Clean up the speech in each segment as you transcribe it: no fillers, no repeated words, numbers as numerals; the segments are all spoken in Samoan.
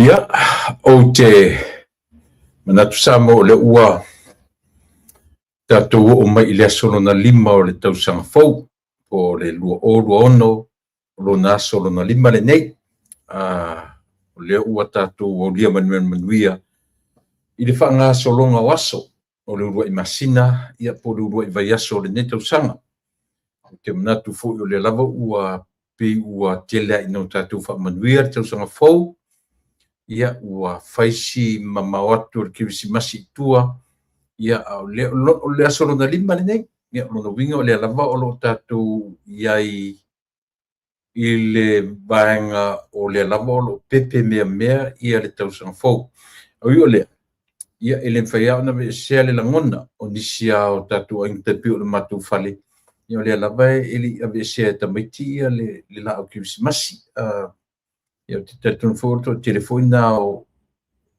Ia, ou te manatu Samoa o lea ua tatou oo mai i le aso lona 5 o le tausaga fou, po o le 2026, o lona aso lona 5 lenei. O lea ua tatou aulia mai le manuia i le faagasologa o aso o le uluai masina, ia po o le uluai vaiaso o lenei tausaga. Ou te manatu foi o lea lava ua pei ua tele lava ina o tatou faamanuia le tausaga fou, ia ua fai si mamao atu o le Kerisimasi i tua, ia a o le aso lona 5 lenei. Ia o lona uiga o lea lava o lo o tatou i ai i le vaega o lea lava o lo o pepe meamea ia le tausaga fou. Ui o lea, ia e le mafai lava ona aveesea le lagona o nisi lava o tatou aiga tai pei o le matou fale, ia o lea lava e le i aveesea e tamaiti ia le laau kerisimasi. Ia ou te talitonu foi o le toatele foi lena o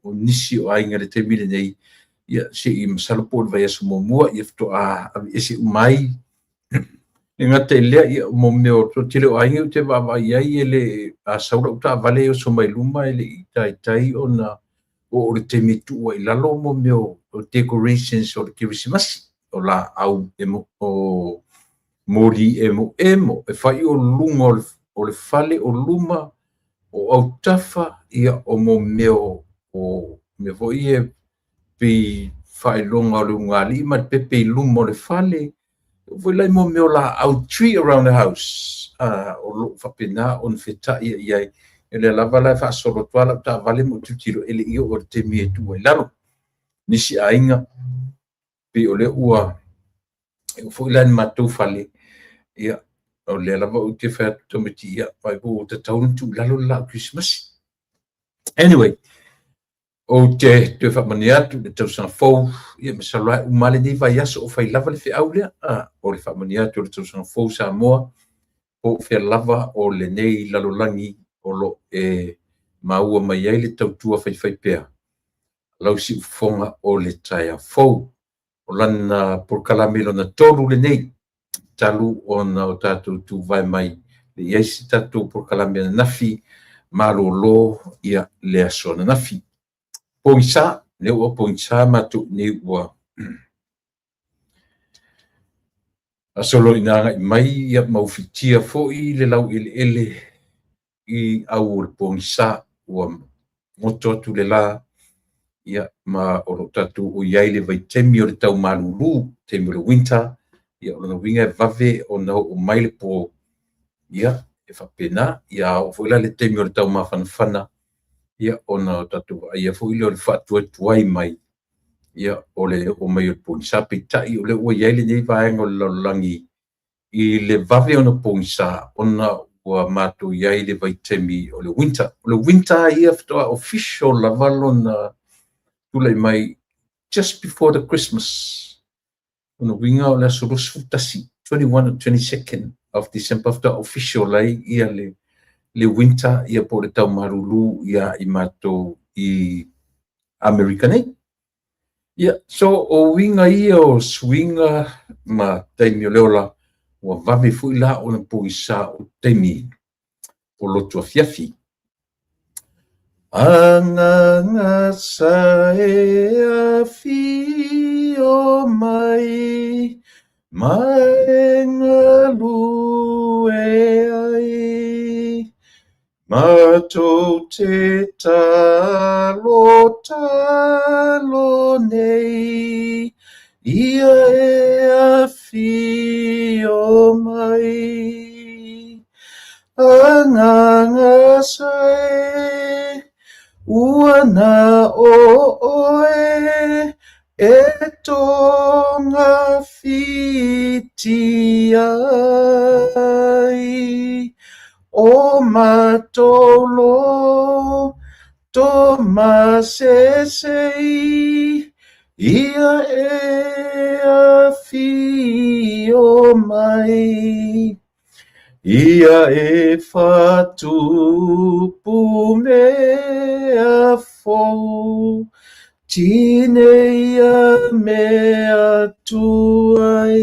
nisi o aiga i le taimi lenei, ia se i masalo po o le vaiaso muamua ia faatoa aveese uma ai. E le gata i lea, ia mo mea o le toatele o aiga ou te vaavaai i ai e le a sau lau taavale e oso mai luma e le i taitai ona oo i le taimi e tuu ai i lalo mo mea o decorations o le kerisimasi, o laau o moli emoemo e fai o luga o le fale, o luma, o autafa, ia o mo mea o mea foi ia pei faailoga o le ulugalii ma le pepe i luma o le fale, foi la mo mea o laau tree around the house, o lo o faapena ona feta'i i ai. O lea lava la e faasolo atu lava lau taavale ma ou tilotilo e le i oo i le taimi e tuu ai i lalo. Nisi aiga pei o lea ua e oo foi la i le matou fale, ia o lea lava ou te fai atu i tamaiti, ia vaai po ua tatau ona tuu i lalo le laau kerisimasi. Anyway, ou te toe faamanuia atu i le tausaga fou, ia masalo lava e uma lava lenei vaiaso o fai lava le feau lea. O le faamanuia atu o le tausaga fou Samoa, po o fea lava o lenei lalolagi o lo o e maua mai ai le tautua faifaipea lau siufofoga o le taeao fou. O lana polokalame lona 3 lenei, talu ona o tatou tuvae mai le i ai se tatou polokalame ananafi malolo ia le aso ananafi. Pogisa, lea ua pogisa matou i inei ua faasolo ina agai mai ia ma ufitia foi le laueleele i au o le pogisa, ua goto atu le la, ia ma o lo o tatou i ai i le vaitaimi o le tau malulu, taimi o le winter, ia o lona uiga e vave ona oo mai le po, ia e faapena. Ia a oo foi la i le taimi o le tau mafanafana, ia ona tatou vaaia foi lea o le faatuaituai mai, ia o le oo mai o le pogisa. Peitai o lea ua i ai lenei vaega o le lalolagi i le vave ona pogisa ona ua matou i ai i le vaitaimi o le winter. O le winter ia faatoa official lava lona tulai mai just before the Christmas. Lona uiga o le aso 21, 21 or 22nd of December faatoa official ai ia le winter, ia po o le tau malulu ia i matou i Amerika nei. Ia, so o uiga ia o suiga ma taimi o le ola, ua vave foi la ona pogisa o taimi o lotu afiafi. Agaga sa e afio mai, ma e galue ai, matou te talo talo nei, ia e afio mai. Agaga sa e, ua na o oe, e togafiti ai, o matou loto masese ia e afio mai. Ia e faatupu mea fou, tinei ia mea tuai,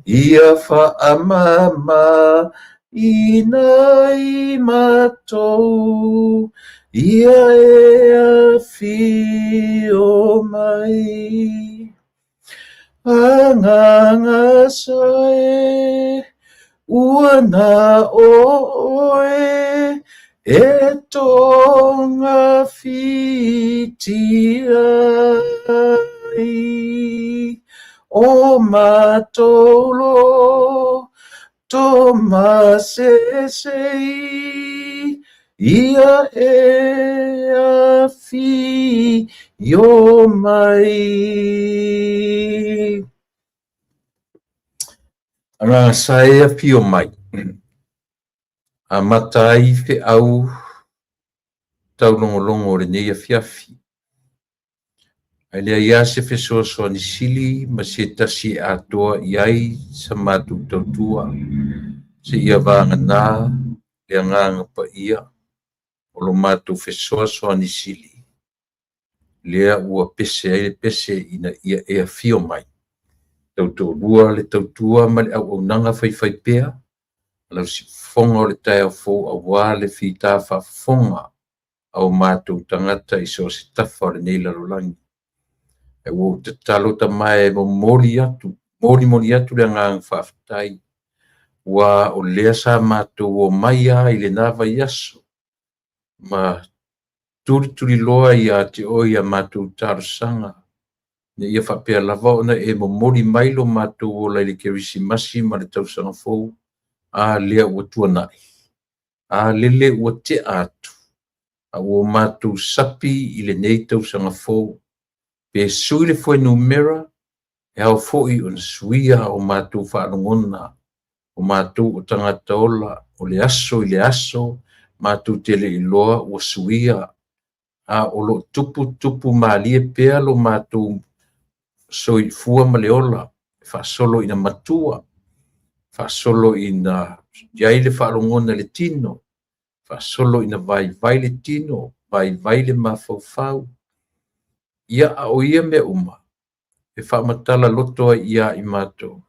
ia faamama ina i matou, Ia e afio mai. Agaga sa e, ua na o oe e togafitia ai. O matou lo to masese ia e afio mai. Agaga sa e afio mai. Amata ai feau taulogologo o lenei afiafi. Ae leai lava se fesoasoani sili ma se tasi e atoa i ai sa matou tautua, seia vagana le Agaga Paia o lo matou fesoasoani sili, lea ua pese ai le pese ina ia e afio mai. Tautoalua le tautua ma le auaunaga faifaipea a lau siufofoga o le taeao fou aua le fita faafofoga a o matou tagata i so o se tafa o lenei lalolagi. Ae ua ou tatalo Tama e momoli atu, molimoli atu le agaga faafetai, aua o lea sa matou omai lava i lena vaiaso ma tulituliloa ia te oe i a matou talosaga, ina ia faapea lava ona e momoli mai lo matou ola i le Kerisimasi ma le tausaga fou, a lea ua tuanai, a lele ua tea atu, a ua matou sapi i lenei tausaga fou. Pe sui le fuainumera, e ao foi ona suia o matou faalogona, o matou o tagata ola, o le aso i le aso, matou te le iloa ua suia, a o lo o tupu tupu malie pea lo matou soifua ma le ola, faasolo ina matua, faasolo ina i ai le faalogona i le tino, faasolo ina vaivai le tino, vaivai le mafaufau. Ia, a o ia mea uma, e faamatala loto ai ia i matou,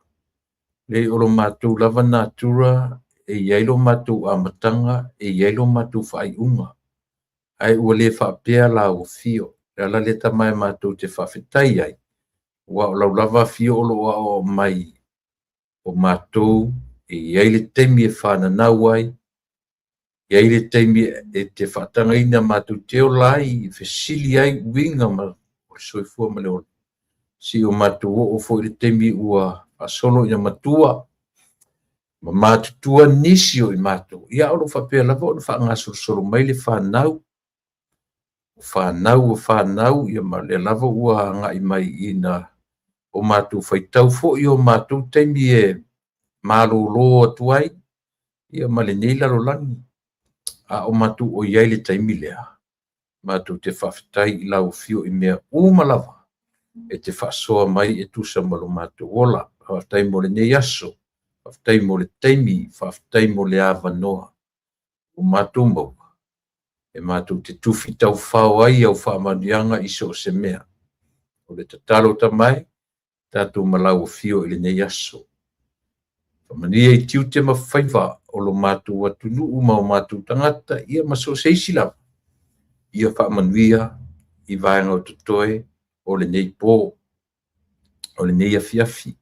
leai o lo matou lava natura, e i ai lo matou amataga, e i ai lo matou faaiuga, ae ua le faapea lau afio. O le ala lea Tama e matou te faafetai ai, aua o lau lava afio o lo o aoao mai o matou e i ai le taimi e fananau ai, e i ai le taimi e te faatagaina matou te ola ai, e fesili ai uiga ma o le soifua ma le ola. Seia o matou oo foi i le taimi ua faasolo ina matua ma matutua nisi o i matou, ia o lo o faapea lava ona faagasolosolo mai le fanau, o fanau o fanau, ia ma lea lava ua agai mai ina o matou faitau foi o matou taimi e malolo atu ai, ia ma lenei lalolagi. A o matou o i ai i le taimi lea, matou te faafetai i lau afio i mea uma lava e te faasoa mai e tusa ma lo matou ola. Faafetai mo lenei aso, faafetai mo le taimi, faafetai mo le avanoa ua matou maua e matou te tufi taufao ai au faamanuiaga i so o se mea. O le tatalo Tama e, tatou ma lau afio i lenei aso. Faamanuia i tiute ma faiva o lo matou atunuu ma o matou tagata, ia ma so o se isi lava, ia faamanuia i vaega o totoe o lenei po, o lenei afiafi.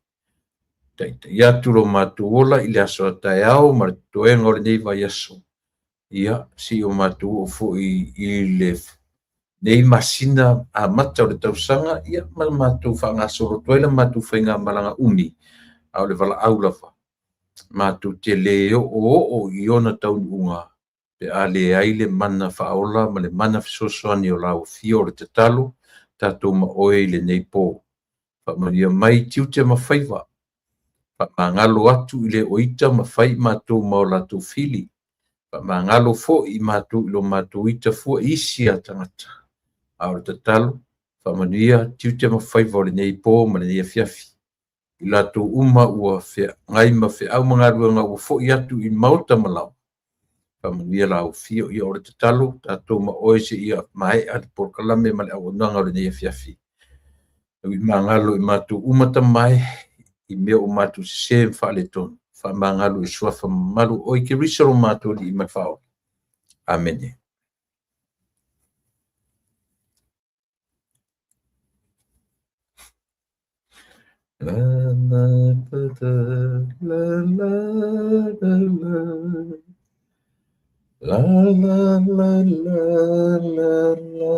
Taitai atu lo matou ola i le aso a taeao ma le totoega o lenei vaiaso, ia seia o matou oo foi i lenei masina amata o le tausaga, ia ma le matou faagasolo atu ai la matou faigamalaga umi, a o le valaau lava, matou te le oo i ona taunuuga pe a leai le mana faaola ma le mana fesoasoani o lau afio. O le tatalo, tatou ma oe i lenei po. Faamanuia mai tiute ma faiva, faamagalo atu i le o ita ma fai matou ma o latou fili, faamagalo foi i matou i lo matou ita fua i isi a tagata. A o le tatalo, faamanuia tiute ma faiva o lenei po ma lenei afiafi. I latou uma ua feagai ma feau ma galuega ua foi atu i maota ma laoa, faamanuia lau afio. Ia o le tatalo, tatou ma oe seia maea le polokalame ma le auaunaga o lenei afiafi. Magalo i matou uma Tama e, i mea o matou sese ma faaletonu, faamagalo i suafa mamalu o oe Keriso lo matou Alii ma le Faaola. Amene. La la la la la la la La la la la la la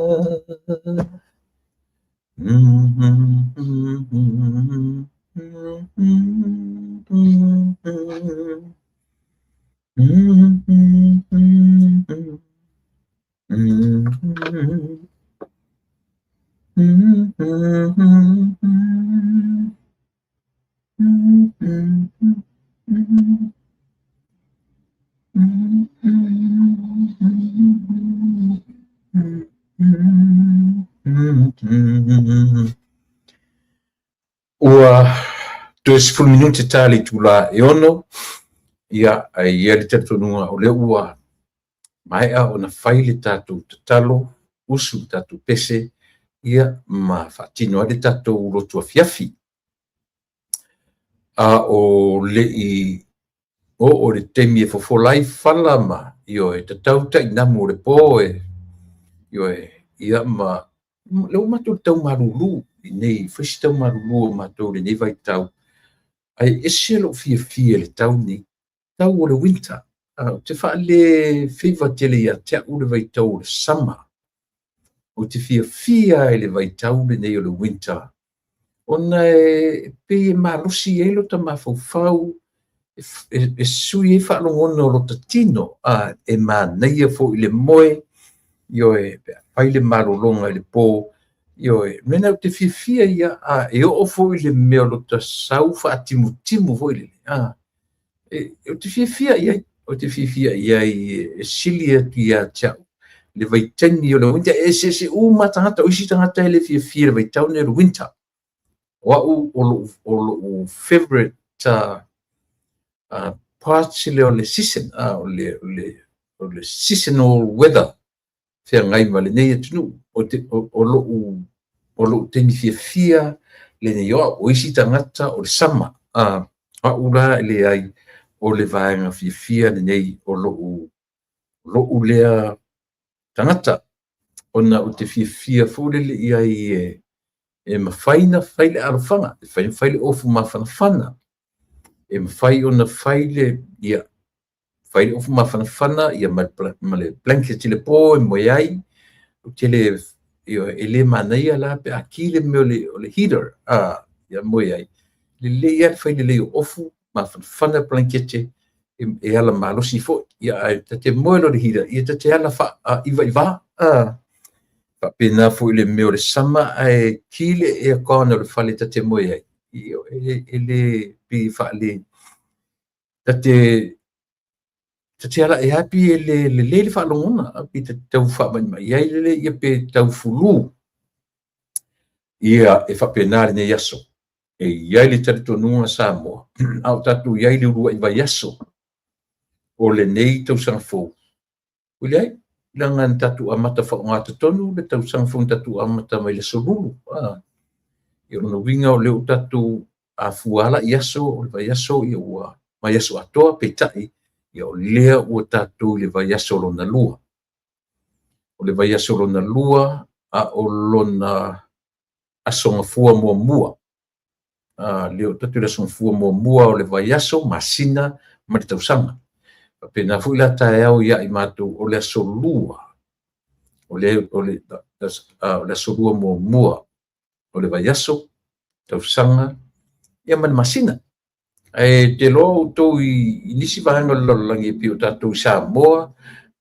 Ua toe 10 minute ta le itula e 6, ia, ae i ai le talitonuga o lea ua maea ona fai le tatou tatalo, usu le tatou pese, ia, ma faatino ai le tatou lotu afiafi. A o le i oo i le taimi e fofola ai fala ma, ioe, tatau tainamu o le po e, ioe, ia ma le ua matou tau malulu i nei, fai si tau malulu o matou i lenei vaitau, ae ese lou fiafia i le tau nei, tau o le winter. Ou te faale favour tele ia te au le vaitau o le summer. Ou te fiafia i le vaitau lenei o le winter, ona e pei e malosi ai lota mafaufau, e sui ai faalogona o lota tino, e manaia foi le moe, ioe, pe fai le malologa i le po, ioe, mea ou te fiafia ia, e oo foi le mea o lota sau faatimutimu foi lele, ou te fiafia i ai, ou te fiafia i ai e sili atu ia te au le vaitaimi o le winter. E eseese uma tagata, o isi tagata e le fiafia i le vaitau nei o le winter. O au o lou favorite parts le o le season, o le seasonal weather feagai ma lenei atunuu. O lou taimi fiafia lenei o au. O isi tagata o le summer, au la e leai, o le vaega fiafia lenei o lou lea tagata, ona ou te fiafia foi lele i ai e mafai na fai le alofaga, e mafai na fai le ofu mafanafana, e mafai ona fai le, ia, fai le ofu mafanafana, ia, ma le blanket i le po e moe ai. Ou te le, e le manaia la pe a ki le mea o le heater, ia moe ai. Lelei lava le fai lelei o ofu mafanafana blankete e ala malosi foi, ia, ae ta te moe loa i le heater, ia ta te ala faaiva. Faapena foi le mea o le summer, ae ki le aircon o le fale ta te moe ai. E le pei faale ta te ala e api e le lelei le faalogona, pe ta te tau faamaimai ai lele, ia pe tau fulu. Ia, e faapena lenei aso. E i ai le talitonuga Samoa, a o tatou i ai le uluai vaiaso o lenei tausaga fou. Ua leai, leaga na tatou amata faaaogatotonu le tausaga fou na tatou amata mai le aso Lulu. Ia, o lona uiga o lea ua tatou afua ala i aso o le vaiaso, ia ua vaiaso atoa, peitai, ia o lea ua tatou i le vaiaso lona lua. O le vaiaso lona lua, a o lona aso gafua muamua. Lea ua tatou i le aso gafua muamua o le vaiaso, masina ma le tausaga. Faapena foi la taeao ia i matou o le aso lua, o le aso lua muamua o le vaiaso, tausaga, ia ma le masina. Ae te loa outou i nisi vaega o le lalolagi e pei o tatou i Samoa,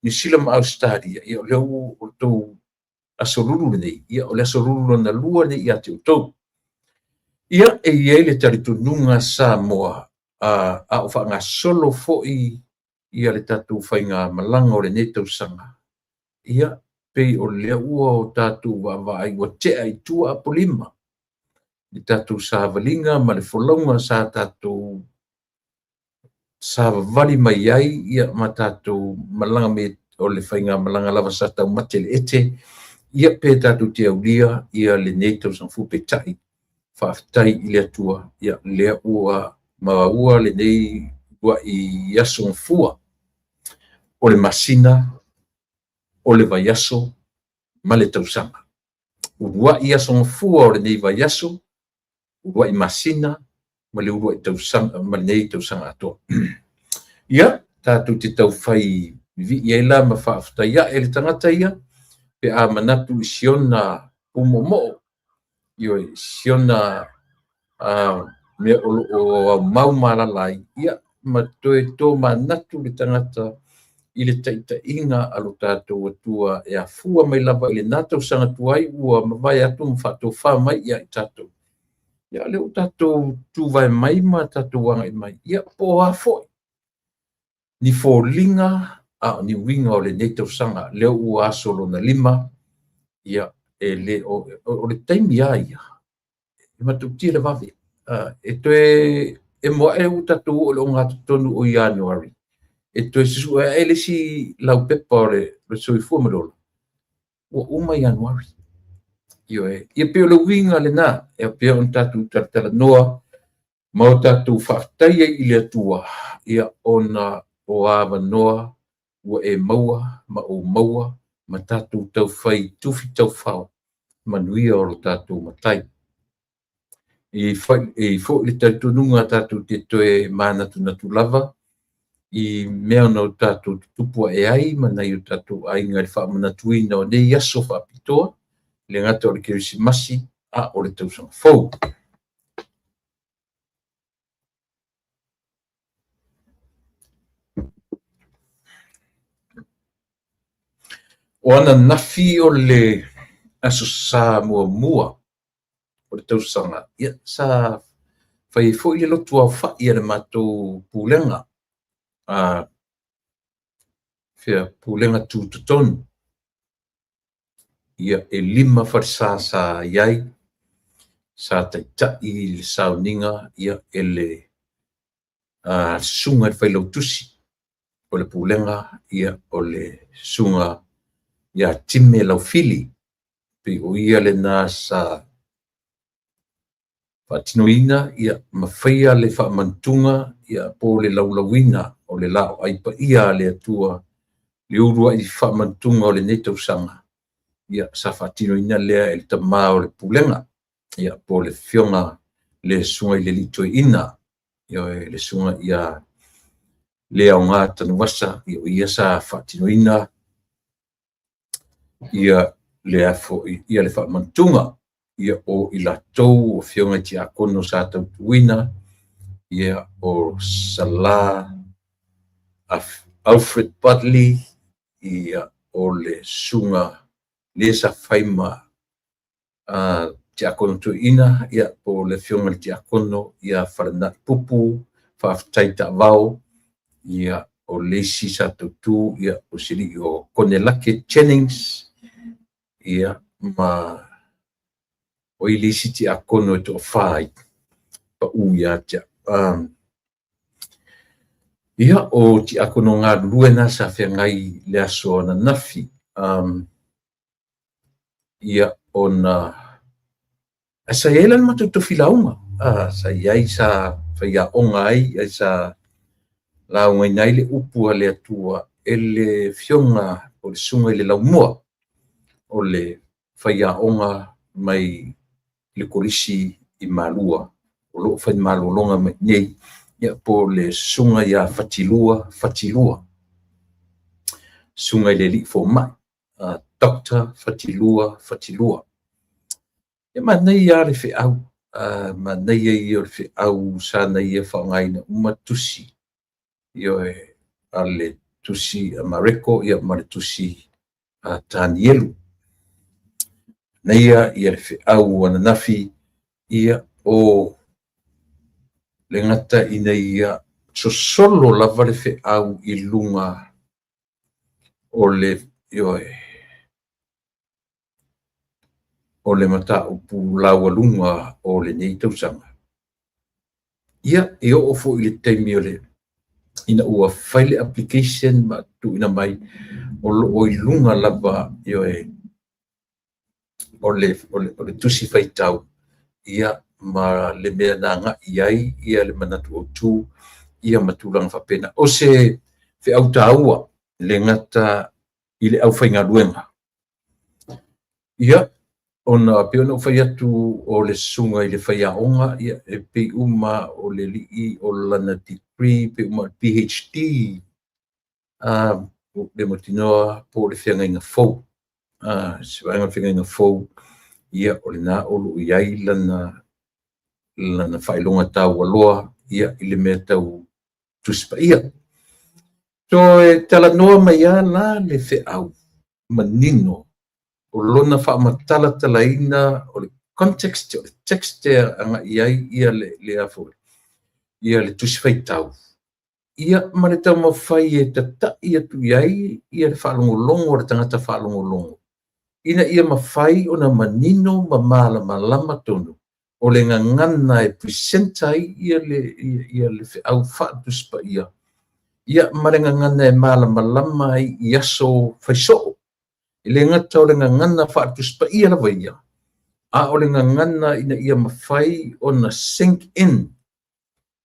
Niu Sila ma Ausetalia, ia o lea ua outou aso Lulu lenei, ia o le aso Lulu lona lua lenei ia te outou. Ia, e i ai le talitonuga Samoa, a o faagasolo foi ia le tatou faigamalaga o lenei tausaga, ia, pei o lea ua o tatou vaavaai ua tea i tua Apolima, le tatou savaliga ma le folauga sa tatou savavali mai ai, ia, ma tatou malaga mai o le faigamalaga lava sa taumate le ete, ia pe tatou te aulia ia lenei tausaga fou. Peitai, faafetai i le Atua, ia lea ua maua lenei uluai aso gafua o le masina, o le vaiaso ma le tausaga. Uluai aso gafua o lenei vaiaso, uluai masina ma le uluai tausaga ma lenei tausaga atoa. Ia, tatou te taufai vivii ai la ma faafetai ae le tagata ia pe a manatu i si ona pumoomoo, ioe, si ona mea o loo aumau ma alaala ai, ia ma toe tomanatu le tagata i le taitaiga a lo tatou Atua e afua mai lava i lena tausaga tuai ua mavae atu ma faatofa mai ia i tatou. Ia lea ua tatou tuvae mai ma tatou agai mai, ia po o a foi ni foliga a o ni uiga o lenei tausaga lea ua aso lona 5, ia e le o le taimi lava ia e matautia le vave. E toe emo ae ua tatou oo i le ogatotonu o Ianuari, e toe susue ae le isi laupepa o le soifua ma le ola, ua uma Ianuari. Ioe, ia pei o le uiga lena, e pei ona tatou talatalanoa ma o tatou faafetai ai i le Atua, ia ona o avanoa ua e maua ma ou maua ma tatou taufai tufi taufao manuia o lo tatou Matai. E i ai foi le talitonuga tatou te toe manatunatu lava i mea na o tatou tutupu ae ai ma nai o tatou aiga i le faamanatuina o nei aso faapitoa, le gata o le Kerisimasi a o le tausaga fou. O ananafi o le Aso Sa muamua o le tausaga, ia sa fai ai foi le lotu aofai a le matou pulega, pulega tutotonu. Ia e 5 falesa sa i ai, sa taitai le sauniga ia e le susuga i le failautusi o le pulega, ia o le susuga ia Time Laufili. Pei o ia lena sa faatinoina ia ma faia le faamanatuga ia po o le laulauina o le laoai paia a le Atua le uluai faamanatuga o lenei tausaga, ia sa faatinoina lea e le tama o le pulega, ia po o le afioga le susuga i le alii toeaina, ia le susuga ia Leaoga Tanuvasa, ia o ia sa faatinoina ia le ia le faamanatuga, ia o i latou afioga i tiakono sa tautuina, ia o Sala Alfred Butley, ia o le susuga le sa fai ma tiakono toeaina, ia po o le afioga i le tiakono ia Falanai Pupu Faafetai Taavao, ia o le isi sa tautu ia o se alii o Konelake Jennings, ia ma o i le isi tiakono e toafa ai pau ia te au. Ia o tiakono galulue na sa feagai le aso ananafi. Ia ona sa i ai la le matou tofi lauga, sa i ai sa faiaoga ai, sa laugaina ai le upu a le Atua e le afioga o le susuga i le Laumua, o le faiaoga mai le Kolisi i Malua o loo fai malologa mai nei, ia po o le susuga ia Fatilua Fatilua, susuga i le alii fomai, Dr. Fatilua Fatilua. E manaia lava le feau, manaia ia o le feau sa na ia faaaogaina uma tusi, ioe, a le tusi a Mareko ia ma le tusi a Tanielu. Manaia ia le feau ananafi, ia o le gata ina ia sosolo lava le feau i luga o le, ioe, o le mataupu laualuga o lenei tausaga. Ia e oo foi i le taimi o le ina ua fai le application ma tuuina mai o loo i luga lava, ioe, o le tusi faitau, ia ma le mea na agai i ai ia le manatu autu, ia ma tulaga faapena. O se feau taua le gata i le aufaigaluega. Ia Ona pei ona ou fai atu o le susuga i le faiaoga, ia, e pei uma o le alii o lana degree, pei uma o le PhD, le mautinoa po o le feagaiga fou. Se vaega o le feagaiga fou, ia, o lena o lo o i ai lana faailoga taualoa, ia, i le mea tau Tusi Paia. Toe talanoa mai lava la le feau manino o lona faamatalatalaina o le context, o le text e agai i ai ia le a foi, ia le tusi faitau, ia ma le taumafai e tata'i atu i ai ia le faalogologo a le tagata faalogologo, ina ia mafai ona manino ma malamalama tonu o le gagana e present ai ia le feau faale-Tusi Paia, ia ma le gagana e malamalama ai i aso faisoo. E le gata o le gagana faale-Tusi Paia lava ia, a o le gagana ina ia mafai ona sink in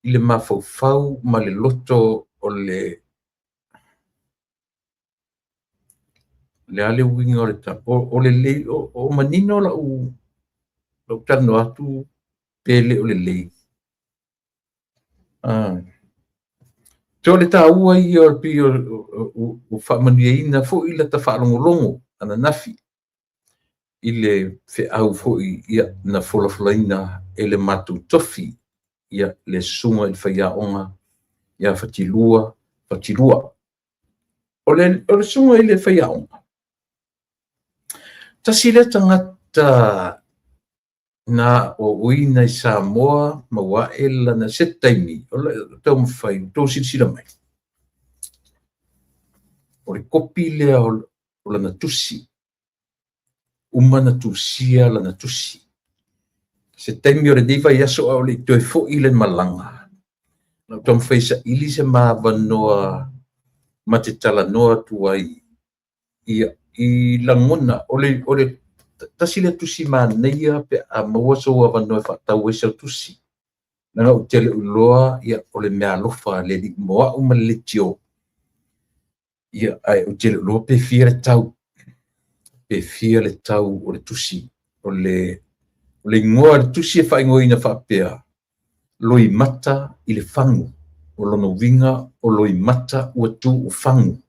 i le mafaufau ma le loto o le a le uiga o le o lelei o manino lau talanoa atu pe le o lelei. So le taua ia o pei o faamanuiaina foi lata faalogologo ananafi i le feau foi ia na folafolaina e le matou tofi, ia le susuga i le faiaoga ia Fatilua Fatilua. O le susuga i le faiaoga, tasi lea tagata na aoaoina i Samoa ma ua ae lana se taimi o le taumafai tou silasila mai. O le kopi lea o lana tusi, uma na tusia lana tusi. Se taimi o lenei vaiaso a o le i toe fo'i le malaga, na ou taumafai saili se maavanoa ma te talanoa atu ai ia i lagona o le tasi lea tusi manaia pe a maua sou avanoa e faatau ai sau tusi. Leaga ou te le o iloa ia o le meaalofa a le Alii mo au ma le leitio. Ia, ae ou te le o iloa pe fia le tau, pe fia le tau o le tusi. O le igoa o le tusi e faaigoaina faapea, Loimata i le fagu. O lona uiga o Loimata ua tuufagu.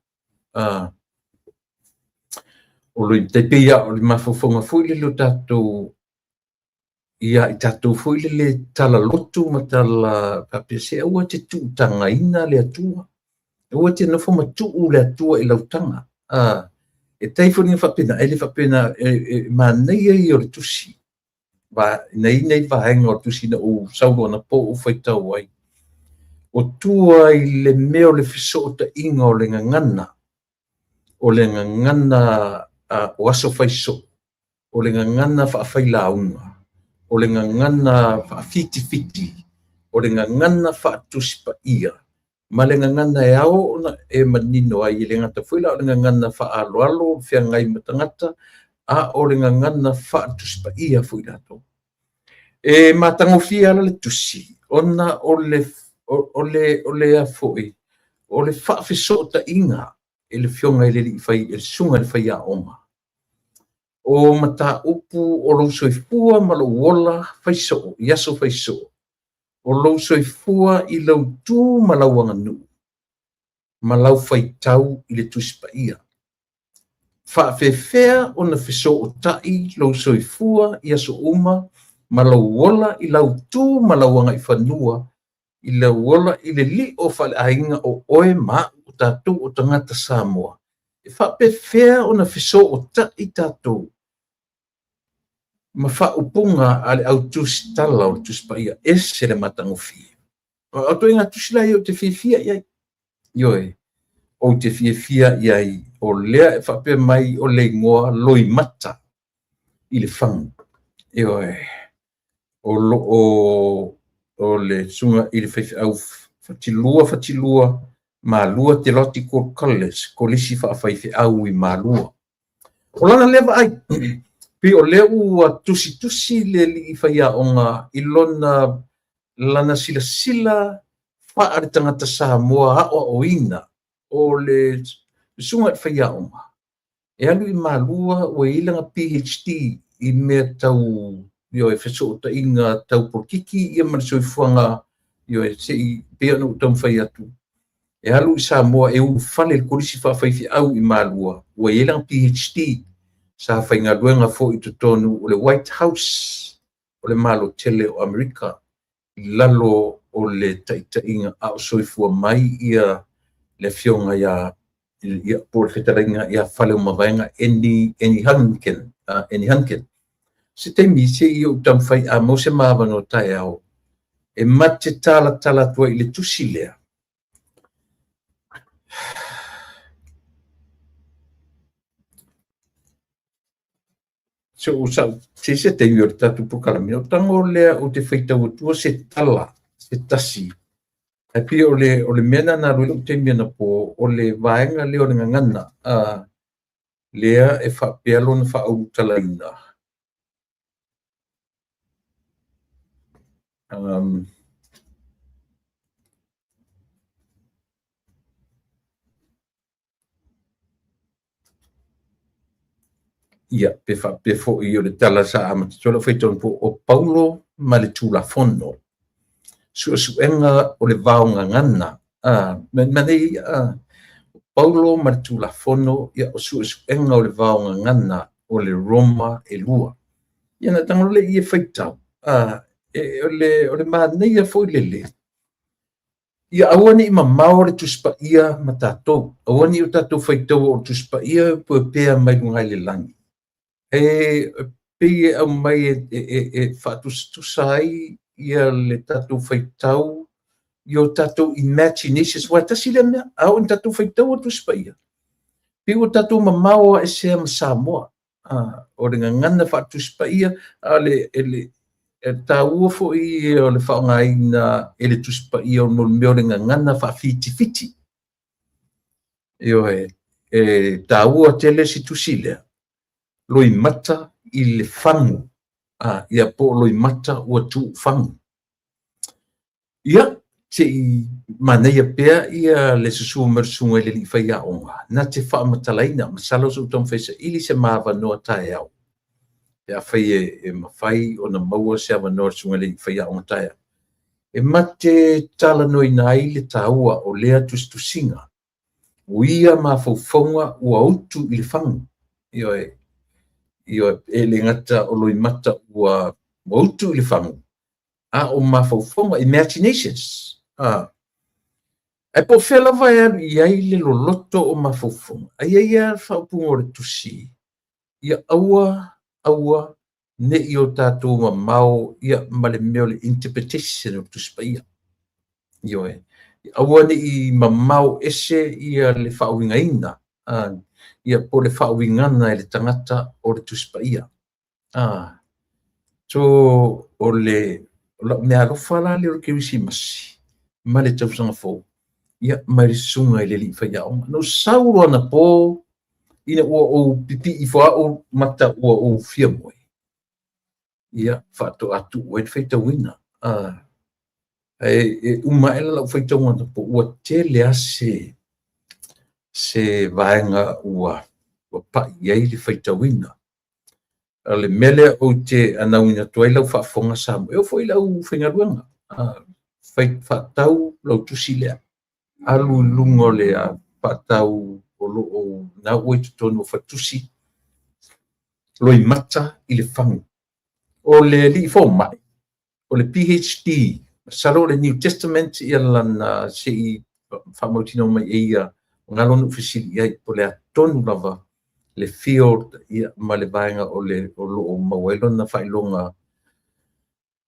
O loi tai pei lava o le mafaufauga foi lele o tatou ia i tatou foi lele tala lotu ma tala faapea se aua te tuutagaina le Atua. Aua te nofo ma tuu le Atua i lau taga. E tai foliga faapena, e le faapena, e manaia ia o le tusi. Va, nei nei vaega o le tusi na ou sau loa anapo ou faitau ai. O tua i le mea o le fesootaiga o le gagana, o le gagana o aso faisoo, o le gagana faafailauga, o le gagana faafitifiti, o le gagana faatusi paia, ma le gagana e ao ona e manino ai, e le gata foi la o le gagana faaaloalo feagai ma tagata, a o le gagana faatusi paia foi latou. E matagofie ala le tusi, ona o le a foi, o le faafesootaiga e le fioga i le alii fai, e le susuga i le faiaoga. O mataupu o lou soifua ma lou ola faisoo, i aso faisoo, o lou soifua i lau tu ma lau aganuu, ma lau faitau i le Tusi Paia. Faafefea ona fesootai lou soifua i aso uma ma lou ola i lau tu ma lau agaifanua, i lau ola i le lio faaleaiga o oe ma au o tatou o tagata Samoa. E faapefea ona fesootai tatou ma faaupuga a le au tusitala o le Tusi Paia, ese le matagofie. O ituaiga tusi la ia ou te fiafia i ai. Ioe, ou te fiafia i ai, o lea e faapea mai o le igoa Loimata i le fagu. Ioe, o lo o le susuga i le faifeau Fatilua Fatilua, Malua Theological College, Kolisi Faafaifeau i Malua. O lana lea vaai, pei o lea ua tusitusi le alii faiaoga i lona lana silasila faale tagata Samoa aoaoina. O le susuga i le faiaoga e alu i Malua ua i ai lana PhD i mea tau, ioe, fesootaiga tau polokiki ia ma le soifuaga, ioe, se i pei ona ou taumafai atu, e alu i Samoa e ulufale i le Kolisi Faafaifeau i Malua, ua i ai lana PhD, sa faigaluega foi i totonu o le White House o le Malo tele o Amerika i lalo o le taitaiga a o soifua mai ia le afioga ia ia po o le fetalaiga ia Faleomavaega Eni Eni Hunkin, Eni Hunkin. Se taimi se i ou taumafai a maua se ma avanoa taeao e mate talatala atu ai i le tusi lea. Se o sa se se taimi o le tatou polokalame, o tago lea ou te faitau atua se tala se tasi. Ae pei o le mea lena na alu ai lou taimi anapo, o le vaega lea o le gagana, lea e faapea lona faaulutalaina. Ia, pe faapea foi o le tala sa amata atu ai lau faitau anapo, o Paulo ma le Tulafono, suesuega o le vaogagana. Ma nei, o Paulo ma le Tulafono, ia, o suesuega o le vaogagana o le Roma e lua. Ia na tago loa lea i e faitau, o le manaia foi lele, ia aua ne i mamao le Tusi Paia ma tatou, aua ne i o tatou faitaua o le Tusi Paia e opeopea mai luga i le lagi. E pei e aumai e faatusatusa ai ia le tatou faitau i o tatou imaginations. Aua e tasi lea mea, a oo ina tatou faitaua le Tusi Paia, pei ua tatou mamao lava esea ma Samoa. O le gagana faale-Tusi Paia, a o le, e taua foi o le faaaogaina e le Tusi Paia o le mea o le gagana faafitifiti. Ioe, e taua tele si tusi lea, loimata i le fagu, ia po o loimata ua tuufagu. Ia, se i manaia pea ia le susu mai o le susuga i le alii faiaoga, na te faamatalaina, masalo se i ou taumafai e saili se ma avanoa taeao, pe afai e mafai ona maua se avanoa o le susuga i le alii faiaoga taeao, e ma te talanoaina ai le taua o lea tusitusiga, o ia mafaufauga ua utu i le fagu. Ioe, ioe, e le gata o loimata ua utu i le fagu, a o mafaufauga, imaginations. Ae po o fea lava e alu i ai le loloto o mafaufauga, ae i ai lava le faaupuga o le tusi, ia aua, aua ne i o tatou mamao ia ma le mea o le interpretation o le Tusi Paia. Ioe, aua ne i mamao ese ia le faauigaina, ia po o le faauigana e le tagata o le Tusi Paia. So o le lau mea alofa la lea o le Kerisimasi ma le tausaga fou, ia mai le susuga i le alii faiaoga. Na ou sau loa anapo ina ua ou pipii ifo au mata ua ou fia moe, ia faatoa tuu ai le faitauina. E uma ae la lau faitauga anapo, ua tele lava se vaega ua pai i ai le faitauina. O le mea lea ou te anauina atu ai lau faafofoga Samoa, e oo foi i le aufaigaluega, faatau lau tusi lea, alu i luga o le faatau o lo o na ua i totonu o faletusi, loimata i le fagu. O le alii fomai, o le PhD, masalo o le New Testament ia lana se i faamautinoa mai e ia, o ngalo na ou fesili i ai, po o le a tonu lava le field ia ma le vaega o le o lo o maua ai lona faailoga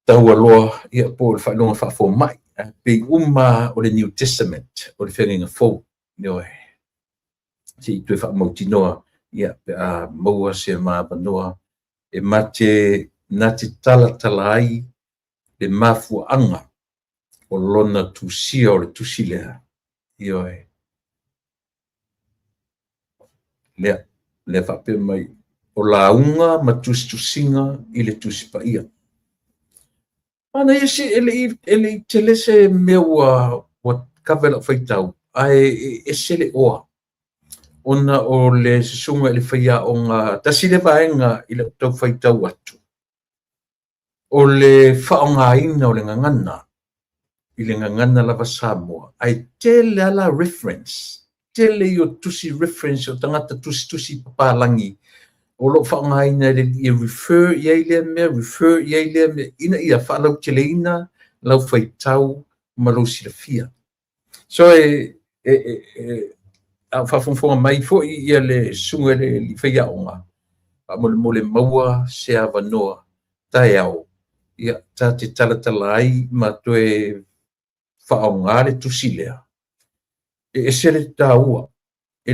taualoa ia po o le faailoga faafomai, pei uma o le New Testament, o le feagaiga fou. Ioe, se i toe faamautinoa ia pe a maua se ma avanoa e mate na te talatala ai le mafuaaga o lona tusia o le tusi lea. Ioe, lea lea faapea mai o lauga ma tusitusiga i le Tusi Paia. Manaia se e le i tele se mea ua kava i lau faitau, ae e ese le oa. Ona o le susuga i le faiaoga, tasi le vaega i lau tau faitau atu, o le faaaogaina o le gagana, i le gagana lava Samoa, ae tele lava la reference, tele ia o tusi reference o tagata tusitusi papalagi o lo o faaaogaina e le alii e refer i ai lea mea, refer i ai lea mea, ina ia faalauteleina lau faitau ma lou silafia. So e, e, e, e a o faafogafoga mai foi ia le susuga i le alii faiaoga, faamolemole maua se avanoa taeao, ia, ta te talatala ai ma toe faaaoga le tusi lea. E ese le taua, e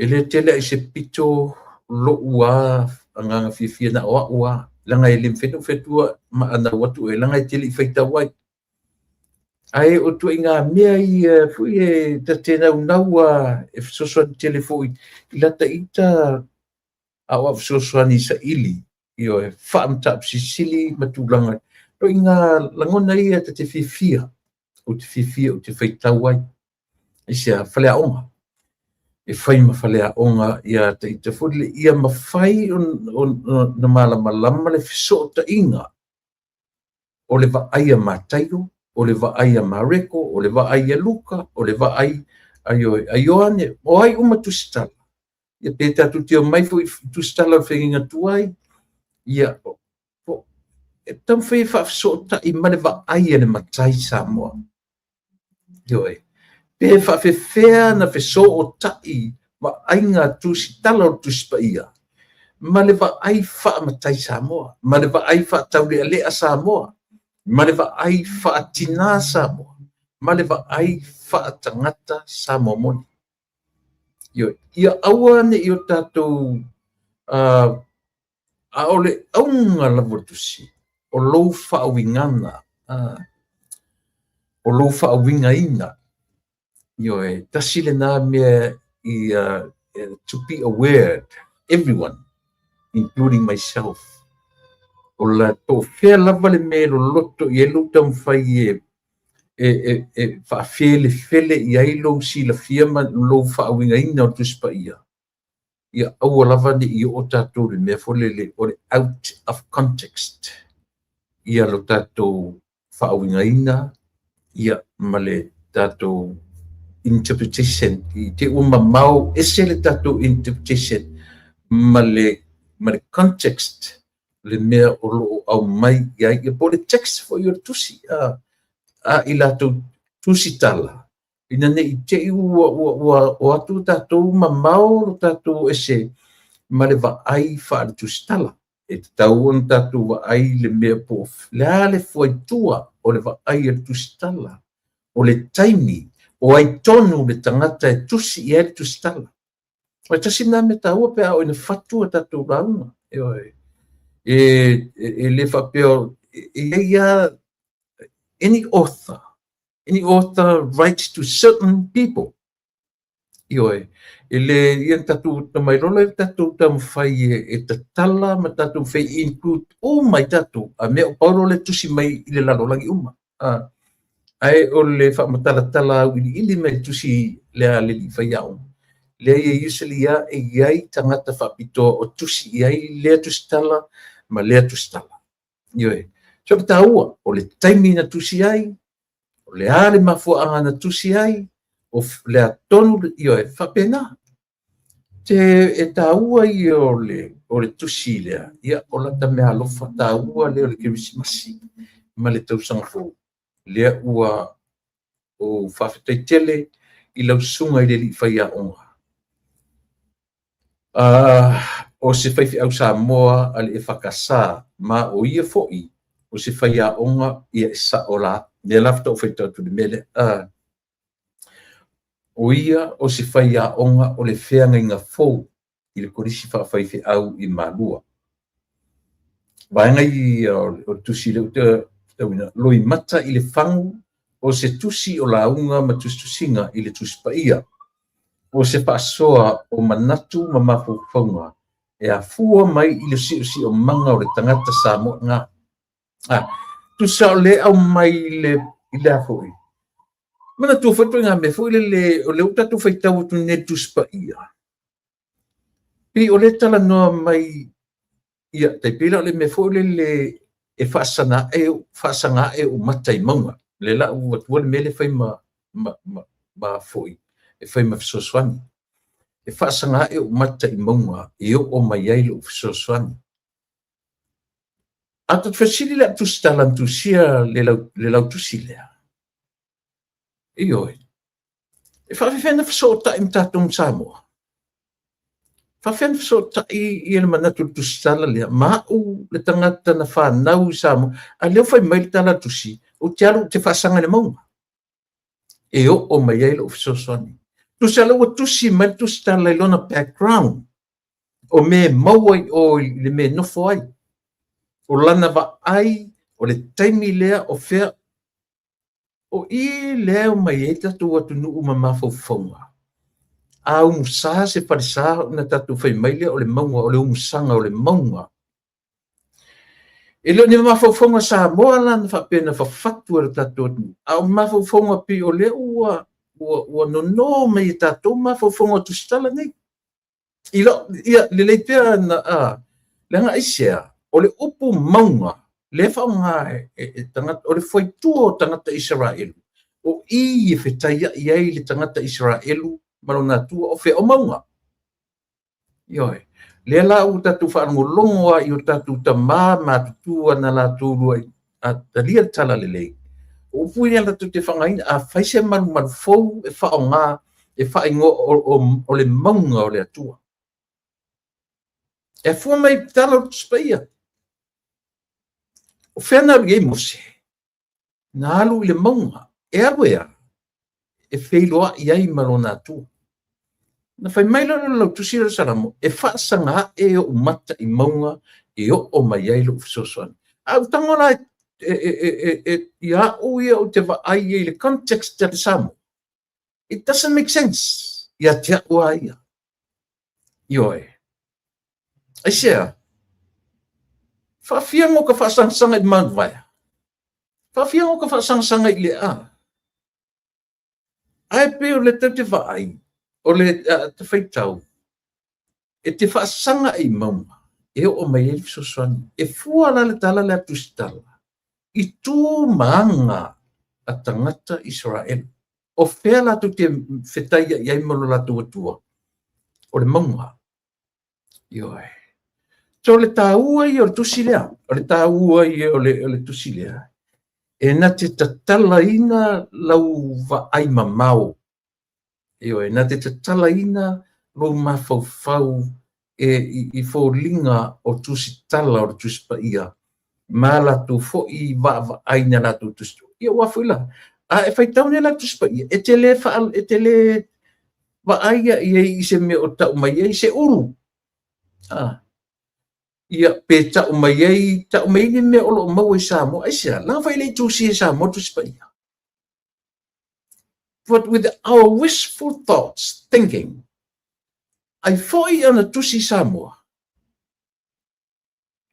le tele ai se pito lo'u a agaga fiafia na o a'u a, leaga e le mafai ona ou fai atu ma anau atu oe, leaga e te le i faitau ai. Ae o ituaiga mea ia foi e ta te naunau a e fesoasoani tele foi i lata ita a o au fesoasoani saili, ioe, faamataupu silisili ma tulaga ituaiga lagona ia ta te fiafia, ou te fiafia ou te faitau ai. Aisea? Faleaoga. E fai ma faleaoga ia ta ita foi lele ia mafai ona malamalama le fesootaiga o le vaai a Mataio, o le vaai a Mareko, o le vaai a Luka, o le vaai a Ioane, o ai uma tusitala. Ia pe tatou te omai foi i tusitala o le feagaiga tuai, ia e taumafai e faafesootai ma le vaai a le matai Samoa. Ioe. Pe faafefea na fesootai vaaiga tusitala o le Tusi Paia ma le vaai faamatai Samoa, ma le vaai faataulealea Samoa, ma le vaai faatinā Samoa, ma le vaai faatagata Samoa moni. Ioe. Ia aua ne i o tatou a o le auga lava o le tusi, o lou faauigaga, o lou faauigaina. Ioe, tasi lena mea ia to be aware, everyone, including myself, o la po o fea lava le mea e loloto i ai lou taumafai e faafelefele i ai lou silafia ma lou faauigaina o le Tusi Paia, ia aua lava ne i oo tatou i le mea foi lele o le out of context ia lo tatou faauigaina, ia ma le tatou interpretation i te ua mamao ese le tatou interpretation ma le context le mea o lo o aumai i ai, ia po o le text foi o le tusi a i latou tusitala, ina ne i te i ua o atu tatou mamao lo tatou ese ma le vaai faale-tusitala. E tatau ona tatou vaai le mea po o le a le fuaitua o le vaai a le tusitala, o le taimi, o ai tonu le tagata e tusi i ai le tusitala. O le tasi lena mea taua pe a oo ina fatu a tatou lauga. Ioe. E le faapea e i ai lava any author, any author writes to certain people. Ioe, e le ia na tatou tamai lola le tatou taumafai e tatala ma tatou fai include uma i tatou a mea o Paulo le tusi mai i le lalolagi uma. Ae o le faamatalatala auiliili mai tusi lea a le alii faiaoga, lea e usually lava e i ai tagata faapitoa o tusi i ai lea tusitala ma lea tusitala. Ioe. So le taua, o le taimi na tusi ai, o le a le mafuaaga na tusi ai, o le a tonu, ioe, faapena. Te e taua ia o le tusi lea, ia o lata meaalofa taua lea o le Kerisimasi ma le tausaga fou. Lea ua ou faafetai tele i lau susuga i le alii faiaoga. O se faifeau Samoa a le EFKS, ma o ia foi o se faiaoga, ia e sao la, lea la faatoa ou faitau atu i le mea lea. O ia o se faiaoga o le feagaiga fou i le Kolisi Faafaifeau i Malua. Vaega ia o le tusi lea ou te faitauina, loimata i le fagu o se tusi o lauga ma tusitusiga i le Tusi Paia, o se faasoa o manatu ma mafaufauga e afua mai i le siosiomaga o le tagata Samoa nga. Tusa o le aumai i le a foi. Manatua foi ituaiga mea foi lele o lea ua tatou faitau atu nei i le Tusi Paia, pei o lea e talanoa mai, ia, tai pei la o le mea foi lele e faasaga ae, faasaga ae ou mata i mauga. O lea la ua avatua le mea lea e fai ma, ma, ma, ma foi, e fai ma fesoasoani. E faasaga ae ou mata i mauga e oo mai ai lou fesoasoani. A ta fesili la i le tusitala na tusia le lau, le lautusi lea, ioe, e faafefea ona fesootai ma tatou ma Samoa? Faafefea ona fesootai ia le manatu o le tusitala lea ma au le tagata na fanau i Samoa, a lea ua fai mai le tala a le tusi, ou te alu ou te faasaga i le mauga e oo mai ai lou fesoasoani. Tusa lea ua tusi mai le tusitala i lona background, o mea e maua i o i le mea e nofo ai. O lana vaai, o le taimi lea o fea, o i lea e omai ai tatou atunuu ma mafaufauga. A umusa se falesa ona tatou fai mai lea o le mauga, o le umusaga o le mauga. E le o ni mafaufauga Samoa la na faapea na fafatu e le tatou atunuu, a o mafaufauga pei o lea ua, ua, ua nono mai e tatou mafaufauga o tusitala nei. I lau, ia, lelei pea na, a, leaga aisea, o le upu mauga, lea e faaaoga e, e, e tagata, o le fuaitua o tagata Isaraelu, o i e fetaiai ai le tagata Isaraelu ma lona Atua, o fea? O mauga. Ioe. Lea la ua tatou faalogologo lava i o tatou tama matutua na latou luai a talia le tala lelei. O upu ia latou te faaaogaina, a fai se malumalu fou e faaaoga e faaigoa o, o, o le mauga o le Atua. E afua mai i tala o le Tusi Paia. O fea na alu i ai Mose? Na alu i le mauga. E alu e a? E feiloai ai ma lona Atua. Na fai mai lea o le lautusi lea o le Salamo, e faasaga ae ou mata i mauga e oo mai ai lou fesoasoani. A ou tago la e, e, e, e, e, ia au ia ou te vaai ai i le context a le Samoa, it doesn't make sense ia te au a ia. Ioe. Aisea? Faafia mo ka faasagasanga i Mount Vaea. Faafia mo ka faasagasanga i le a. Ae pei o le tau te vaai, o le te faitau, e te faasaga i mauga, e oo mai ai le fesoasoani. E fua la le tala lea a Tusitala, i tu ma aga a tagata Isaraelu. O fea latou te fetaiai ai ma lo latou Atua? O le mauga. Ioe. So o le taua ia o le tusi lea, o le taua ia o le, o le tusi lea, e na te tatalaina lau vaai mamao. Ioe, na te tatalaina lou mafaufau e, i, i foliga o tusitala o le Tusi Paia ma latou foi vaavaai na latou tusi. Ia ua foi la, a e faitau nei la Tusi Paia, e te le, faa, e te le vaai ia i ai i se mea o tau mai ai se ulu. Ah. Ia, pe tau mai ai, tau mai ai ni mea o lo o maua i Samoa. Aisea, leaga foi e le i tusia i Samoa Tusi Paia. But with our wishful thoughts, thinking, ai foi ana tusi i Samoa,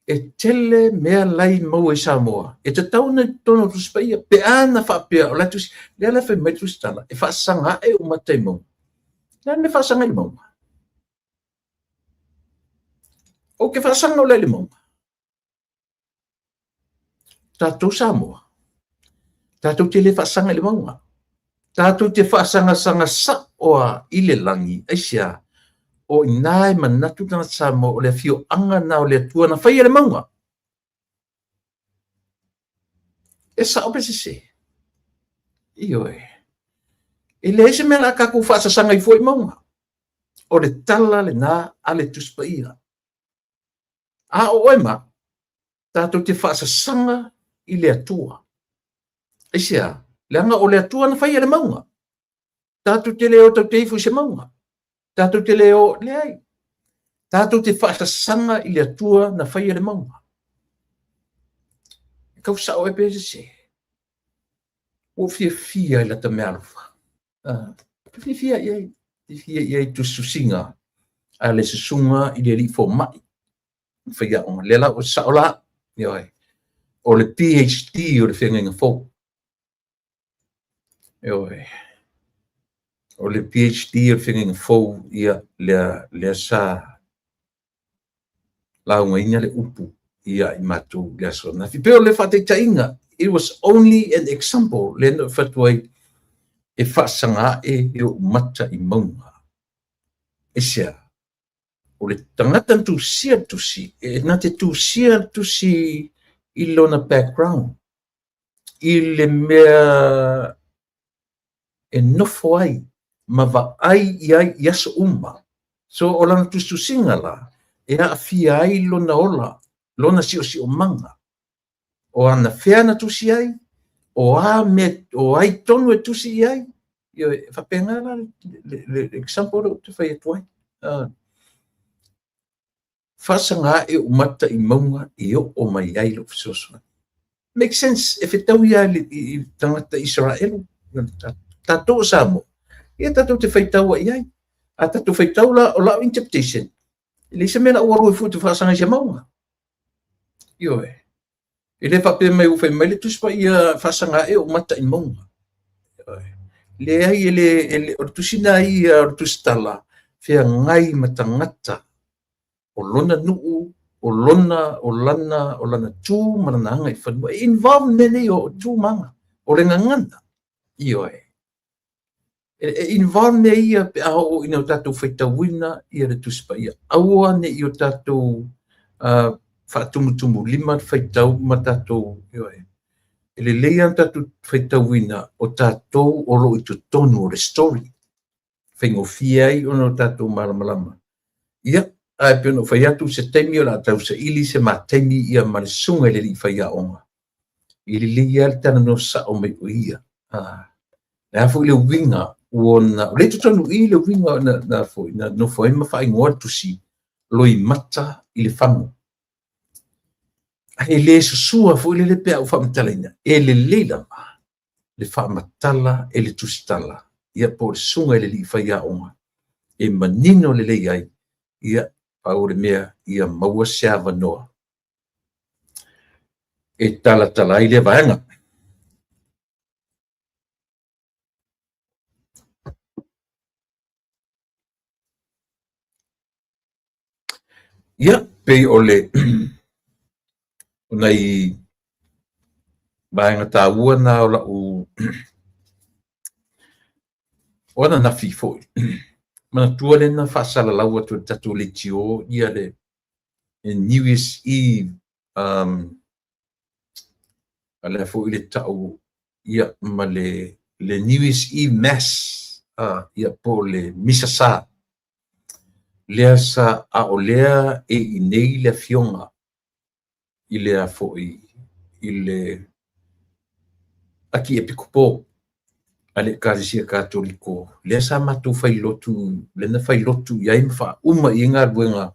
e tele mea lai maua i Samoa. E tatau ona i totonu o Tusi Paia, pe a na faapea o la tusi, lea la fai mai Tusi Tala, e faasaga ae ou mata i mauga. Le a le mea faasaga i le mauga? Ou te faasaga o le i le mauga. Tatou Samoa, tatou te le faasaga i le mauga. Tatou te faasagasag sa'o a i le lagi, aisea? O i ina e manatu le tagata Samoa o le afioaga lena o le Atua na faia le mauga. E sa'o pe sese? Ioe. E leai se mea o le a tatou faasasaga ai fua i mauga. O le tala lena a le Tusi Paia. A o oe ma, tatou te faasasaga i le Atua. Aisea? Leaga o le Atua na faia le mauga. Tatou te le o tatou te ifo i se mauga. Tatou te le o, leai. Tatou te faasasaga i le Atua na faia le mauga. E tau sao e pe sese. Ua ou fiafia i lata meaalofa. Fiafia i ai, fiafia i ai tusitusiga a le susuga i le alii fomai faiaoga. Lea la ua sao la, ioe, o le PhD o le feagaiga fou. Ioe. O le PhD o le feagaiga fou, ia, lea, lea sa laugaina le upu ia i matou i le aso ananafi. E pei o le faataitaiga, it was only an example, lea na ou fai atu ai, e faasaga ae i ou mata i mauga. Aisea? O le tagata na tusia le tusi, e na te tusia le tusi i lona background, i le mea e nofo ai ma vaai i ai i aso uma. So o lana tusitusiga la, e aafia ai lona ola, lona siosiomaga. O anafea na tusi ai, o a mea, o ai tonu e tusi i ai. Ioe, e faapena la le example lea ou te fai atu ai. Faasaga ae ou mata i mauga e oo mai ai lou fesoasoani. Make sense, e fetaui lava i le tagata Isaraelu, tatou o Samoa, ia tatou te faitaua i ai. A tatou faitau la, o lau interpretation, e leai se mea o le a ou alu ai fua ou te faasaga i se mauga. Ioe. E le faapea mai ua fai mai le Tusi Paia faasaga ae ou mata i mauga. Ioe. Leai, e le, e le, o le tusi lena ia o le tusitala, feagai ma tagata o lona nuu, o lona, o lana, o lana tu ma lana agaifanua. E involve mea nei o tu ma aga, o le gagana. Ioe. E involve mea ia pe a oo ina o tatou faitauina ia le Tusi Paia. Aua ne i o tatou faatumutumulima le faitau ma tatou, ioe. E lelei lava tatou faitauina o tatou o lo o i totonu o le story. Faigofie ai ona o tatou malamalama. Ia, ae pei ona ou fai atu, se taimi o le a tausaili se ma taimi ia ma le susuga i le alii faiaoga. E lelei lava le talanoa sao mai o ia. Le a foi le uiga ua na, o lea i totonu i i le uiga na, na foi, na nofo ai ma faaigoa le tusi, loimata i le fagu. Ae le susua foi lele pe a ou faamatalaina, e lelei lava le faamatala e le tusitala, ia po o le susuga i le alii faiaoga, e manino lelei ai, ia, pau o le mea, ia maua se avanoa e talatala ai lea vaega. Ia, pei o le o nai vaega taua na o lau o ananafi foi. Manatua lea na faasalalau atu e le tatou leitio ia le New Year's Eve, a lea foi le tau ia ma le New Year's Eve Mass, ia po o le Misa Sa. Lea sa a o lea e i nei le afioga i le a foi i le Akiepikopo a le Ekalesia Katoliko, lea sa matou fai lotu, lea na fai lotu i ai ma faauma i ai galuega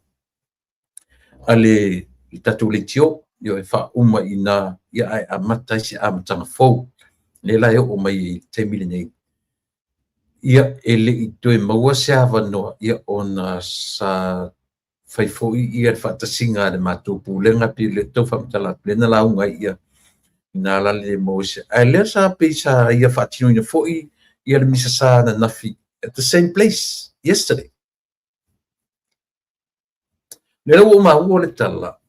a le tatou leitio, ioe, faauma i ina, ia ae amata ai se amataga fou. Lea la e oo mai i le taimi lenei, ia e le i toe maua se avanoa, ia ona sa fai foi ia le faatasiga a le matou pulega pei o lea tau faamatala atu, lea na lauga ai ia ina la le maua se, ae lea sa pei sa ia faatinoina foi ia le misa sa ananafi at the same place yesterday. Lea ua ou maua le tala,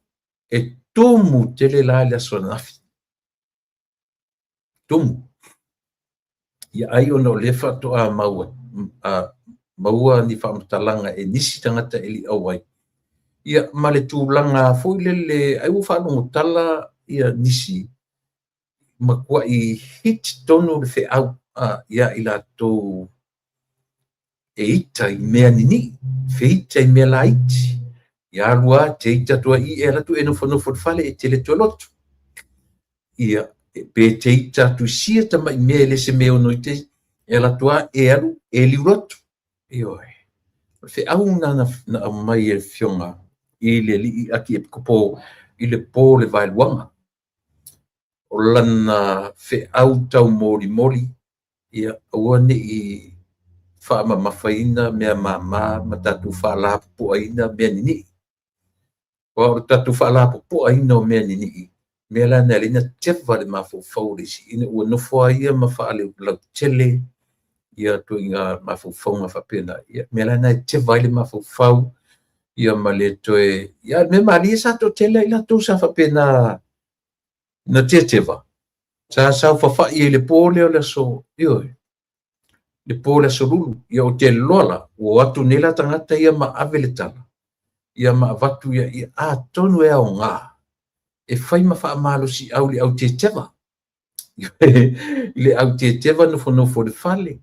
e tumu tele la i le aso ananafi. Tumu. Ia ai ona o lea faatoa maua, maua ni faamatalaga e nisi tagata e le i auai. Ia ma le tulaga foi lele, ai ua faalogo tala ia nisi, matuai hit tonu le feau ia i latou e ita i mea ninii, feita i mea laiti. Ia alu lava te ita atu ai i, e alu atu e nofonofo i le fale e te le toe lotu. Ia, pe te ita atu i sia tamai mea e le se mea ono ita, e alu atu lava e alu e liulotu. Ioe. O le feau na na aumai e le Afioga i le Alii Akiepikopo i le po o le Vaeluaga. O lana feau taumolimoli, ia aua ne i faamamafaina mea mama ma tatou faalapopoaina mea ninii. Aua o le tatou faalapopoaina o mea ninii, Mea la na lina teva le mafaufau o le isi ina ua nofo ai ia ma faaleulautele ia tuaiga mafaufauga faapena. Ia mea la na e teva ai le mafaufau ia ma le toe ia le mea malie sa toatele ai latou sa faapena na teteva sa saofafai ai i le po lea o le aso, ioe, le po o le aso Lulu. Ia ou te iloa la ua o atu nei la tagata ia ma ave le tala ia ma avatu ia, ia atonu e aoga e fai ma faamalosiau i le au teteva. I le au teteva nofonofo i le fale,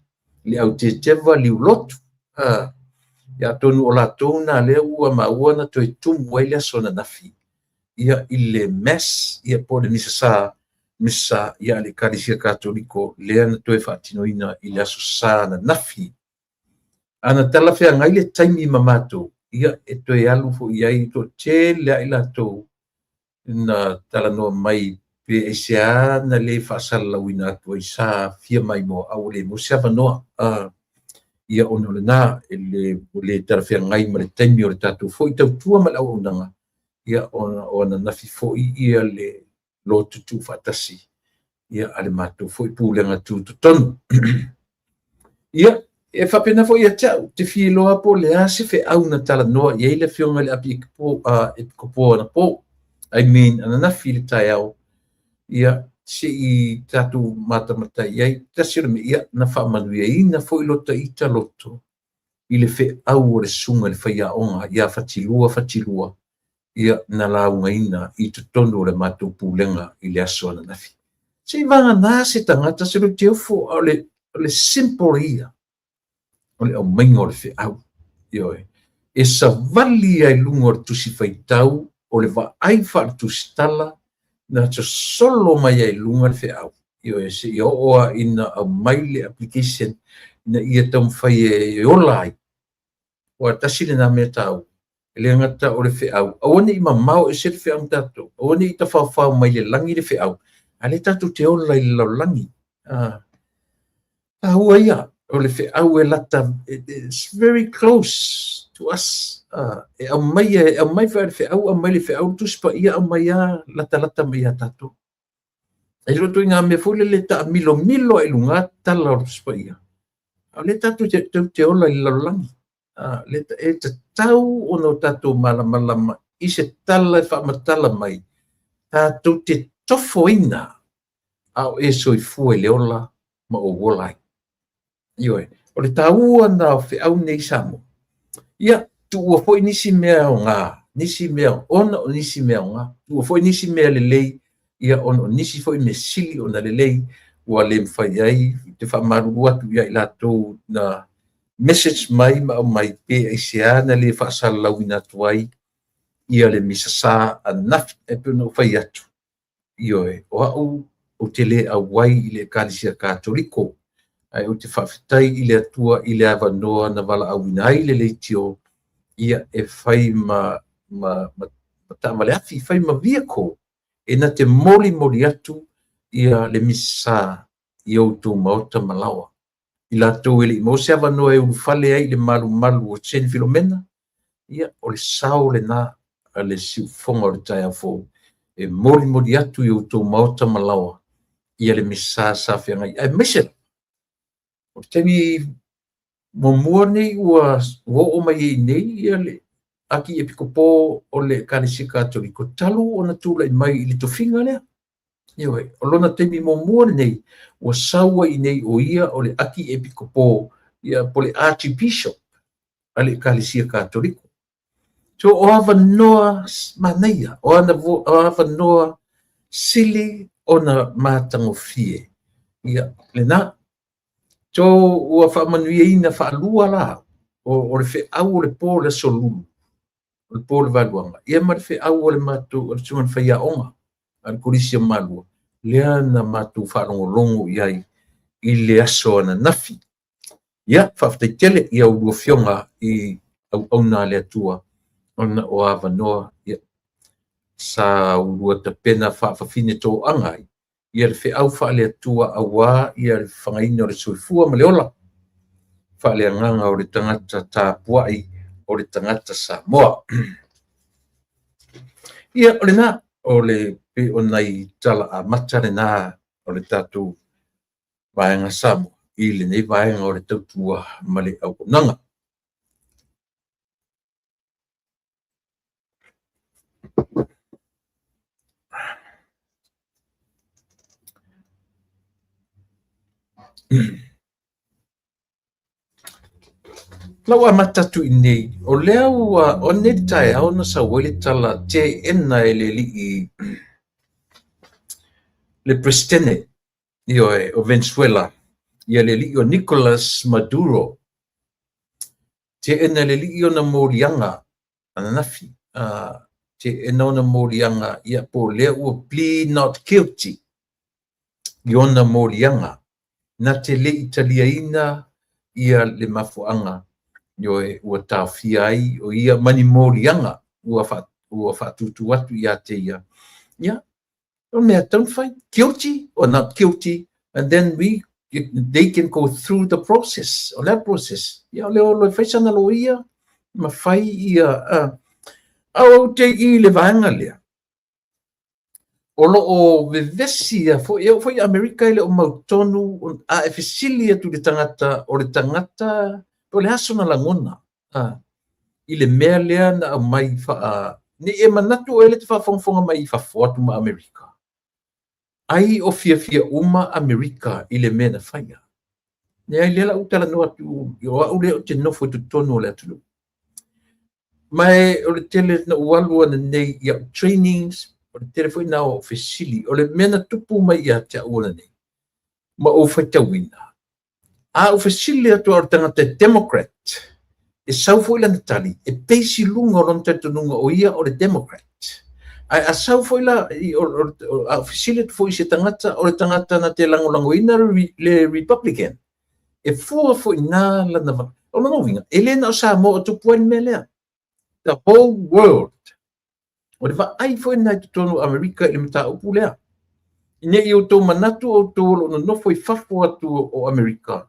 i le au teteva liulotu. Ia atonu o latou na lea ua maua na toe tumu ai le aso ananafi ia i le mass ia po o le misa sa, misa sa ia a le Ekalesia Katoliko lea na toe faatinoina i le aso Sa ananafi. A na talafeagai le taimi ma matou, ia e toe alu foi i ai toatele lava i latou na talanoa mai pe aisea na le faasalalauina atu ai sa fia maimoa a ua le maua se avanoa. Ia ona o lena e le, ua le talafeagai ma le taimi o le tatou foi tautua ma le auaunaga, ia ona o ananafi foi ia le lotu tuufaatasi ia a le matou foi pulega tutotonu. Ia, e faapena foi ia te au, ou te fia iloa po o le a se feau na talanoa i ai le Afioga i le Epikopo anapo, I mean ananafi i le taeao, ia se i tatou matamata i ai. Tasi o le mea, ia na faamanuiaina foi lota ita loto i le feau o le susuga i le faiaoga ia Fatilua Fatilua, ia na laugaina i totonu o le matou pulega i le aso ananafi. Se i vagana se tagata se Leutiofo, a o le simple ia o le aumaiga o le feau. Ioe. E savali ai luga o le tusi faitau o le vaai faaletusitala na sosolo mai ai luga le feau. Ioe, se i oo lava ina aumai le application ina ia taumafai e ola ai. Aua tasi lena mea taua, e le gata o le feau, aua ne i mamao ese le feau ma tatou, aua ne i tafaofao mai le lagi le feau, a o lea tatou te ola i le lalolagi. Taua ia o le feau e lata, it's very close to us. E aumai, e aumai foi le feau, aumai le feau, le Tusi Paia aumai lava latalata mai ia tatou. E le o ituaiga mea foi lele e taamilomilo lava i luga tala o le Tusi Paia, a o lea tatou te ola i le lalolagi. E tatau ona o tatou malamalama i se tala e faamatala mai, tatou te tofoina a o e soifua i le ola ma ou ola ai. Ioe, o le taua lena o feau nei Samoa. Ia, tuua foi nisi mea aoga, nisi mea ona o nisi mea aoga, tuua foi nisi mea lelei, ia ona o nisi foi mea sili ona lelei, ua le mafai ai te faamalulu atu ia i latou na message mai ma aumai pe aisea na le faasalalauina atu ai ia le misa sa ananafi. E pei ona ou fai atu, ioe, o au ou te le auai i le Ekalesia Katoliko, ae ou te faafetai i le Atua i le avanoa na valaauina ai le leitio ia e fai ma, ma, ma, ma taavale afi, fai ma vehicle e na te molimoli atu ia le misa i outou maota ma laoa. I latou e le i maua se avanoa e ulufale ai i le malumalu o Saint Filomena, ia o le sao lena a le siufofoga o le taeao fou e molimoli atu i outou maota ma laoa ia le misa sa feagai aemaise lava o le taimi muamua nei ua oo mai ai nei ia le Akiepikopo o le Ekalesia Katoliko talu ona tulai mai i le tofiga lea. Ioe, o lona taimi muamua lenei ua sau ai i nei o ia o le Akiepikopo ia po o le Archbishop a le Ekalesia Katoliko. So o avanoa manaia, o avanoa sili ona matagofie. Ia, lena. So ua faamanuiaina faalua la au, o le feau o le po o le aso Lulu, o le po o le Valuaga, ia ma le feau a le matou, a le susuga i le faiaoga a le Kolisi o Malua, lea na matou faalogologo i ai i le aso ananafi. Ia, faafetai tele i a oulua afioga i auauna a le Atua ona o avanoa ia, sa ulua tapena faafafine toaga ai ia le feau faale-Atua aua ia le fagaina o le soifua ma le ola faaleagaga o le tagata tapuai o le tagata Samoa. Ia, o lena. O le pei o nai tala amata lena o le tatou vaega Samoa i lenei vaega o le tautua ma le auaunaga. Lau amata atu i nei, o lea ua o nei le taeao na sau ai le tala teena e le alii le Peresetene, ioe, o Venezuela, ia le alii o Nicolas Maduro. Teena e le alii ona moliaga ananafi, teena ona moliaga, ia po o lea ua plead not guilty i ona moliaga, na te le i taliaina ia le mafuaaga, ioe, ua taofia ai o ia ma ni moliaga ua faatutu atu ia te ia. Ia, o mea tatau ona fai, guilty or not guilty, and then they can go through the process. O le a process? Ia, o le o e fai sana loia, ma fai ia, a ou te i le vaega lea, o lo o vevesi a foi, e oo foi i Amerika e le o mautonu, a e fesili atu i le tagata, o le tagata, po o le a sona lagona, i le mea lea na aumai faa, ne i e manatu oe le te faafogafoga mai i fafo atu ma Amerika. Ai o fiafia uma Amerika i le mea na faia. Leai, lea la ou talanoa atu, o au lea ou te nofo i totonu o le atunuu. Ma e o le tele na ou alu ananei i au trainings, o le tele foi na o au fesili, o le mea na tupu mai ia te au ananei, ma ou faitauina. A ou fesili atu o le tagata e Democrat, e sau foi lana tali, e base i luga o lona talitonuga o ia o le Democrat. Ae a sau foi la, a ou fesili atu foi i se tagata, o le tagata na te lagolagoina le Republican, e fua foi nā lana va. O lona uiga, e le na o Samoa o tupu ai le mea lea. The whole world. O le vaai foi lena i totonu o Amerika i le mataupu lea. Ne i outou manatu outou o lo o nonofo i fafo atu o Amerika,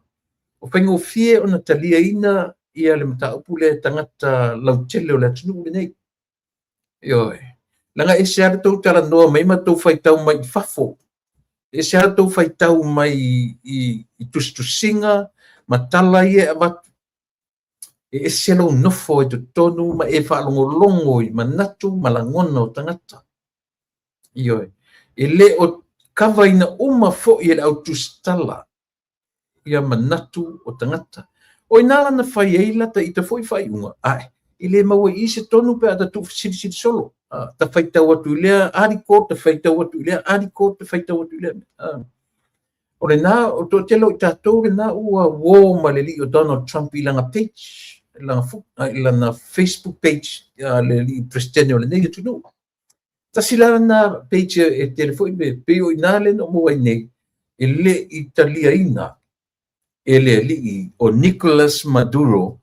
o faigofie ona taliaina ia le mataupu lea e tagata lautele o le atunuu lenei. Ioe. Leaga e ese lava le tou talanoa mai ma tou faitau mai i fafo. E ese lava le tou faitau mai i tusitusiga ma tala ia e avatu. E ese lou nofo i totonu ma e faalogologo i manatu ma lagona o tagata. Ioe. E le o kavaina uma foi e le au tusitala ia manatu o tagata. O ina la na fai ai lata ita foi faaiuga, ae e le maua i i se tonu pe a ta tuufesilisili solo. Ta faitau atu i lea article, ta faitau atu i lea article, ta faitau atu i lea. O lena, o toatele o i tatou lena ua uo ma le alii o Donald Trump i lana page, i lana Facebook page, le alii Peresetene o lenei atunuu. Tasi la lena page e tele foi me pei o ina lea na ou maua ai nei, e le i taliaina e le alii o Nicolas Maduro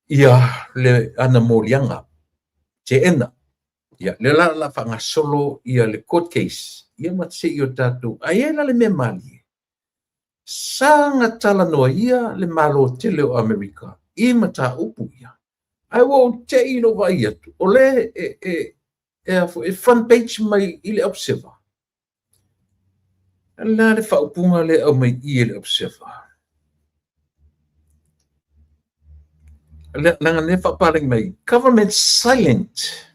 ia le ana moliaga teena. Ia, lea la o le a faagasolo ia le court case, ia ma se i o tatou, ae i ai la le mea malie, saga talanoa ia le Malo tele o Amerika i mataupu ia, ae ua ou te i lou vaai atu, o lea e front page mai i le Observer. O le a le faaupuga lea e aumai i i e le Observer? Leaga lea e faapalagi mai, government silent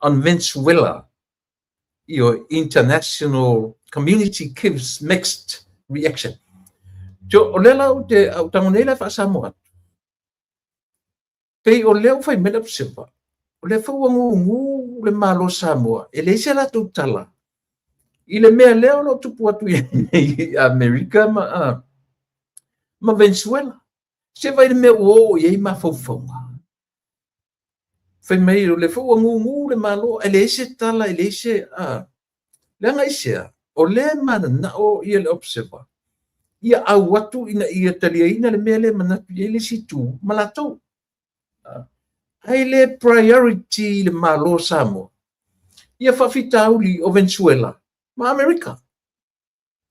on Venezuela, ioe, international community gives mixed reaction. O lea la ou te, a ou tago nei la e faa-Samoa atu. Pei o lea ua fai mai le Observer, o lea foi ua gugu le Malo o Samoa, e leai se latou tala i le mea lea o lo o tupu atu i Amerika ma Venezuela. Se vaai le mea ua oo i ai mafaufauga. Fai mai o lea foi ua gugu le Malo, ae leai se tala, e leai se... Leaga aisea, o lea e mananao ia le Observer ia au atu ina ia taliaina le mea lea e manatu i ai le isi itu ma latou. Ae le priority le Malo o Samoa ia faafitauli o Venezuela ma Amerika.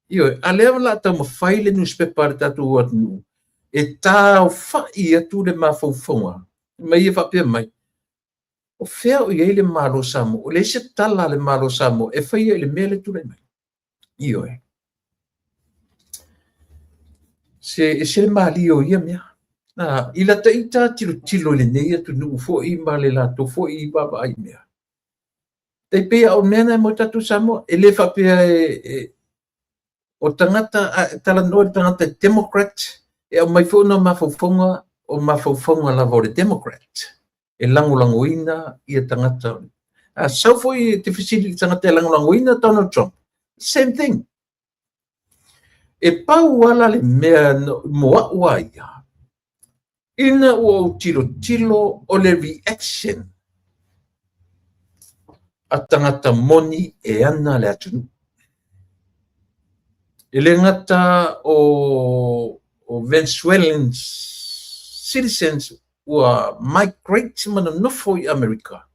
Ioe, a lea o le a taumafai le newspaper a le tatou atunuu e taofa'i atu le mafaufauga ma ia faapea mai. O fea o i ai le Malo o Samoa? E leai se tala a le Malo o Samoa e faia i le mea lea e tulai mai. Ioe. Se ese le malie o ia mea. I lata ita tilotilo i lenei atunuu foi ma le latou foi vaavaai i mea. Tai pei lava o mea na mo tatou Samoa. E le faapea e o tagata, a e talanoa i le tagata Democrat, e aumai foi ona mafaufauga, o mafaufauga lava o le Democrat e lagolagoina ia tagata. A sau foi e te fesili i le tagata e lagolagoina Donald Trump, same thing. E pau ala le mea mo au a ia, ina ua ou tilotilo o le reaction a tagata moni e ana le atunuu. E le gata o Venezuelan citizens ua migrate ma nonofo i Amerika.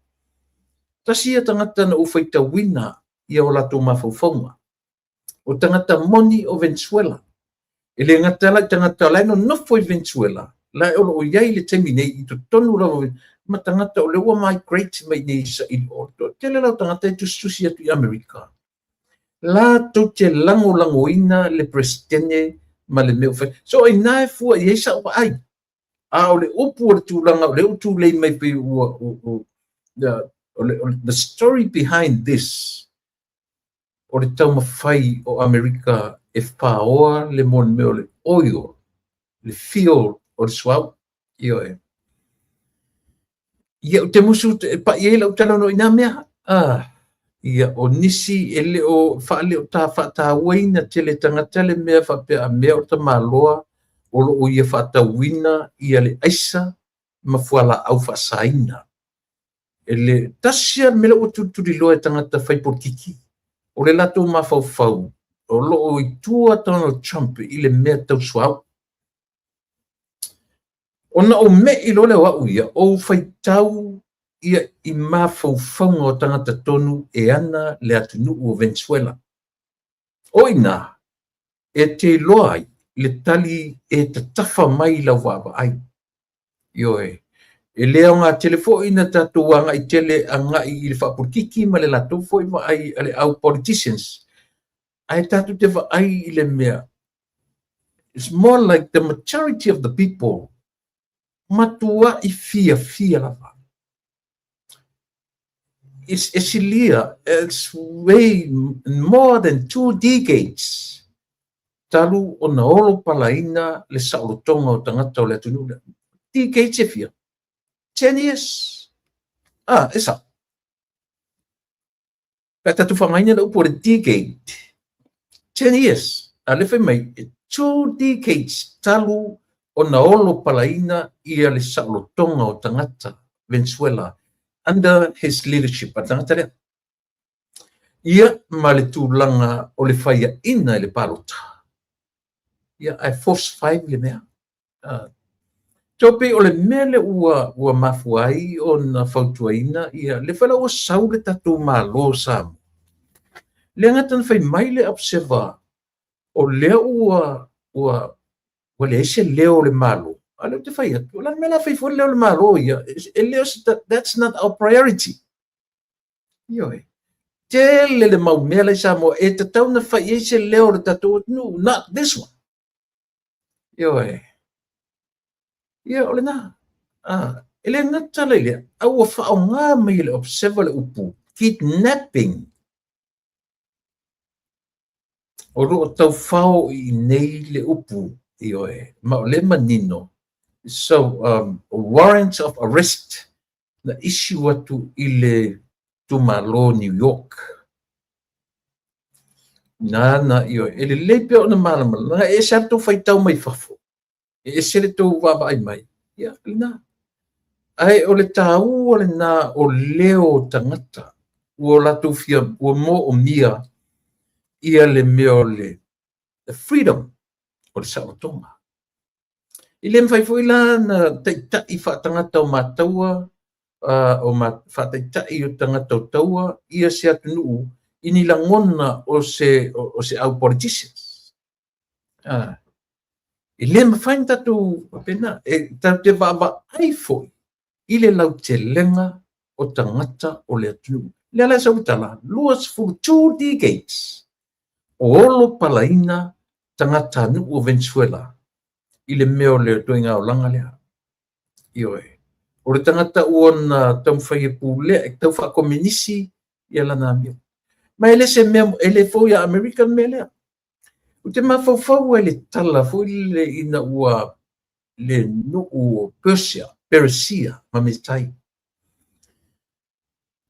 Tasi ia tagata na ou faitauina ia o latou mafaufauga. O tagata moni o Venezuela. E le gata la i tagata la e nonofo i Venezuela, la e o loo i ai i le taimi nei i totonu lava ma tagata o lea ua migrate mai nei i o tele lau tagata e tusitusi atu i Amerika. Latou te lagolagoina le Peresetene ma le mea o fai. So i na e fua i ai sa'u vaai. A o le upu o le tulaga o lea ua tulei mai pei ua o le the story behind this, o le taumafai o Amerika e faoa le mea o le oil, le fuel o le suauu. Ioe. Ia, ou te musu e pa'i ai lau talanoa i nā mea. Ia, o nisi e le o faaleo ta faatauaina tele tagata le mea faapea a mea o tamaloa o loo ia faatauina ia le aisa ma fualaau faasaina. E le tasi lava le mea lea ua tulituliloa e tagata fai polokiki. O le latou mafaufau o loo i tua Donald Trump i le mea tau suauu. Ona ou mei loa lea o au ia, ou faitau ia i mafaufauga o tagata tonu e ana le atunuu o Venezuela. O ina, e te iloa ai le tali e tatafa mai lau vaavaai. Ioe. E le aoga tele foi na tatou agai tele agai i le faapolokiki ma le latou foi vaai a le au politicians. Ae tatou te vaai i le mea, it's more like the majority of the people matuai fiafia lava. It's esilia, it's way more than 2 decades talu ona olo palaina le saolotoga o tagata o le atunuu lea. Decades e fia? 10 years. Ah, e sao. Pe tatou faaaogaina le upu o le decade. 10 years. A le fai mai, 2 decades talu ona olo palaina ia le saolotoga o tagata Venezuela under his leadership, a tagata lea. Ia ma le tulaga o le faiaina i le palota. Ia, ae force five le mea. So pei o le mea lea ua mafua ai ona fautuaina ia le fai la ua sau le tatou Malo o Samoa. Le gata na fai mai le Observer o lea ua leai se leo o le Malo. A lea ou te fai atu, o le mea la fai foi le leo o le Malo ia, e le o se, that's not our priority. Ioe. Tele le mau mea la i Samoa e tatau na fai ai se leo o le tatou atunuu, not this one. Ioe. Ia, o lena. Ah, e le gata la i lea, a ua faaaoga mai e le Observer le upu kidnapping. O loo taufao i nei le upu, ioe, ma o le manino. So, warrant of arrest na issue atu i le itumalo New York. Na, ioe, e lelei pea ona malamalama, e ese lava tou faitau mai fafo, e ese le tou vaavaai mai, ia, lena. Ae o le taua lena o leo o tagata, ua latou fia, ua moomia ia le mea o le the freedom o le saolotoga. E le mafai foi la na taitai faatagata o mataua, o faataitai o tagata o taua ia se atunuu i ni lagona o se au politicians. E le mafai na tatou faapena, e tatou te vaavaai foi i le lautelega o tagata o le atunuu. Lea la e sau le tala, 22 decades o olo palaina tagatanuu o Venezuela i le mea o le ituaiga olaga lea. Ioe. O le tagata ua na taumafai e pulea, e tau faakomenisi ia lana amio. Ma e le se mea, e le fou ia Amerika le mea lea. Ou te mafaufau ai i le tala foi lele ina ua le nuu o Persia, Peresia ma Metai.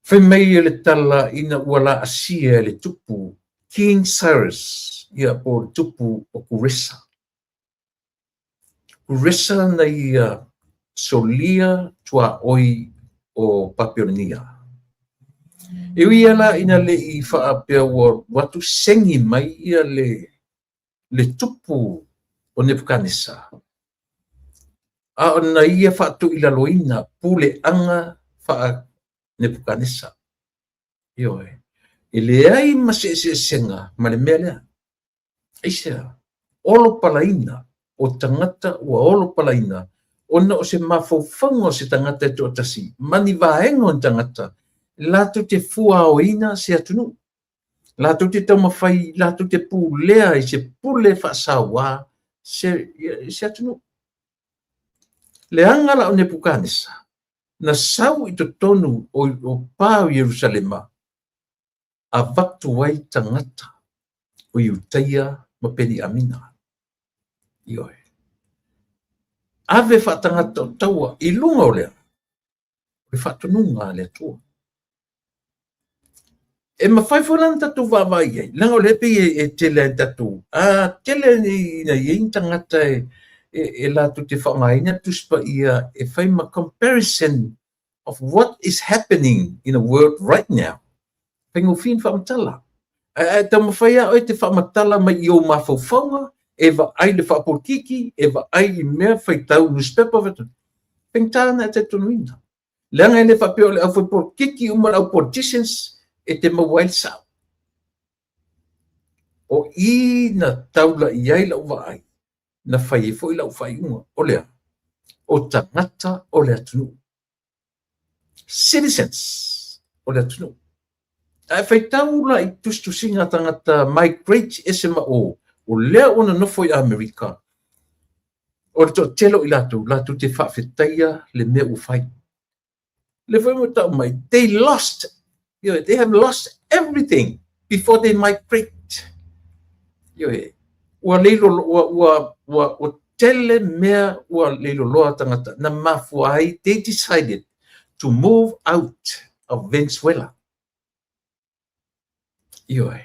Fai mai le tala ina ua laasia e le tupu King Cyrus, ia po o le tupu o Kuresa. Kuresa na ia solia tuaoi o Papelonia. E ui lava la ina le i faapea ua alu atu segi mai ia le tupu o Nepukanesa, a o na ia faatuilaloina puleaga faa Nepukanesa. Ioe. E leai ma se eseesega ma le mea lea. Aisea? Olo palaina o tagata ua olo palaina ona o se mafaufauga o se tagata e toatasi ma ni vaega o ni tagata latou te fuaoina se atunuu. Latou te taumafai, latou te pulea i se pule faasauā se atunuu. Leaga la o Nepukanesa, na sau i totonu o pa o Ierusalema, avatu ai tagata o Iutaia ma Peniamina. Ioe. Ave faatagata o taua i luga o lea, o le faatonuga a le Atua. E mafai foi la ona tatou vaavaai i ai, leaga o lea e pei e tele ai tatou, a tele ina i ai ni tagata e latou te faaaogaina le Tusi Paia e fai ma comparison of what is happening in the world right now. Faigofie ona faamatala. Ae taumafai lava oe e te faamatala mai i ou mafaufauga, e vaai le faapolokiki, e vaai i mea faitau newspaper, faigata ona e talitonuina. Leaga e le faapea o le aufaipolokiki uma le au politicians e te maua ai le sao. O i na taula i ai lau vaai, na fai ai foi lau faaiuga. O lea, o tagata o le atunuu. Citizens o le atunuu. Ae faitau la i tusitusiga a tagata migrate ese ma o, o lea ua nonofo i Amerika, o le toatele o i latou, latou te faafetaia le mea ua fai. Le foi ua tau mai, they lost, they have lost everything before they migrate. Ua leilo, ua tele mea ua leiloloa tagata na mafua ai, they decided to move out of Venezuela. Ioe.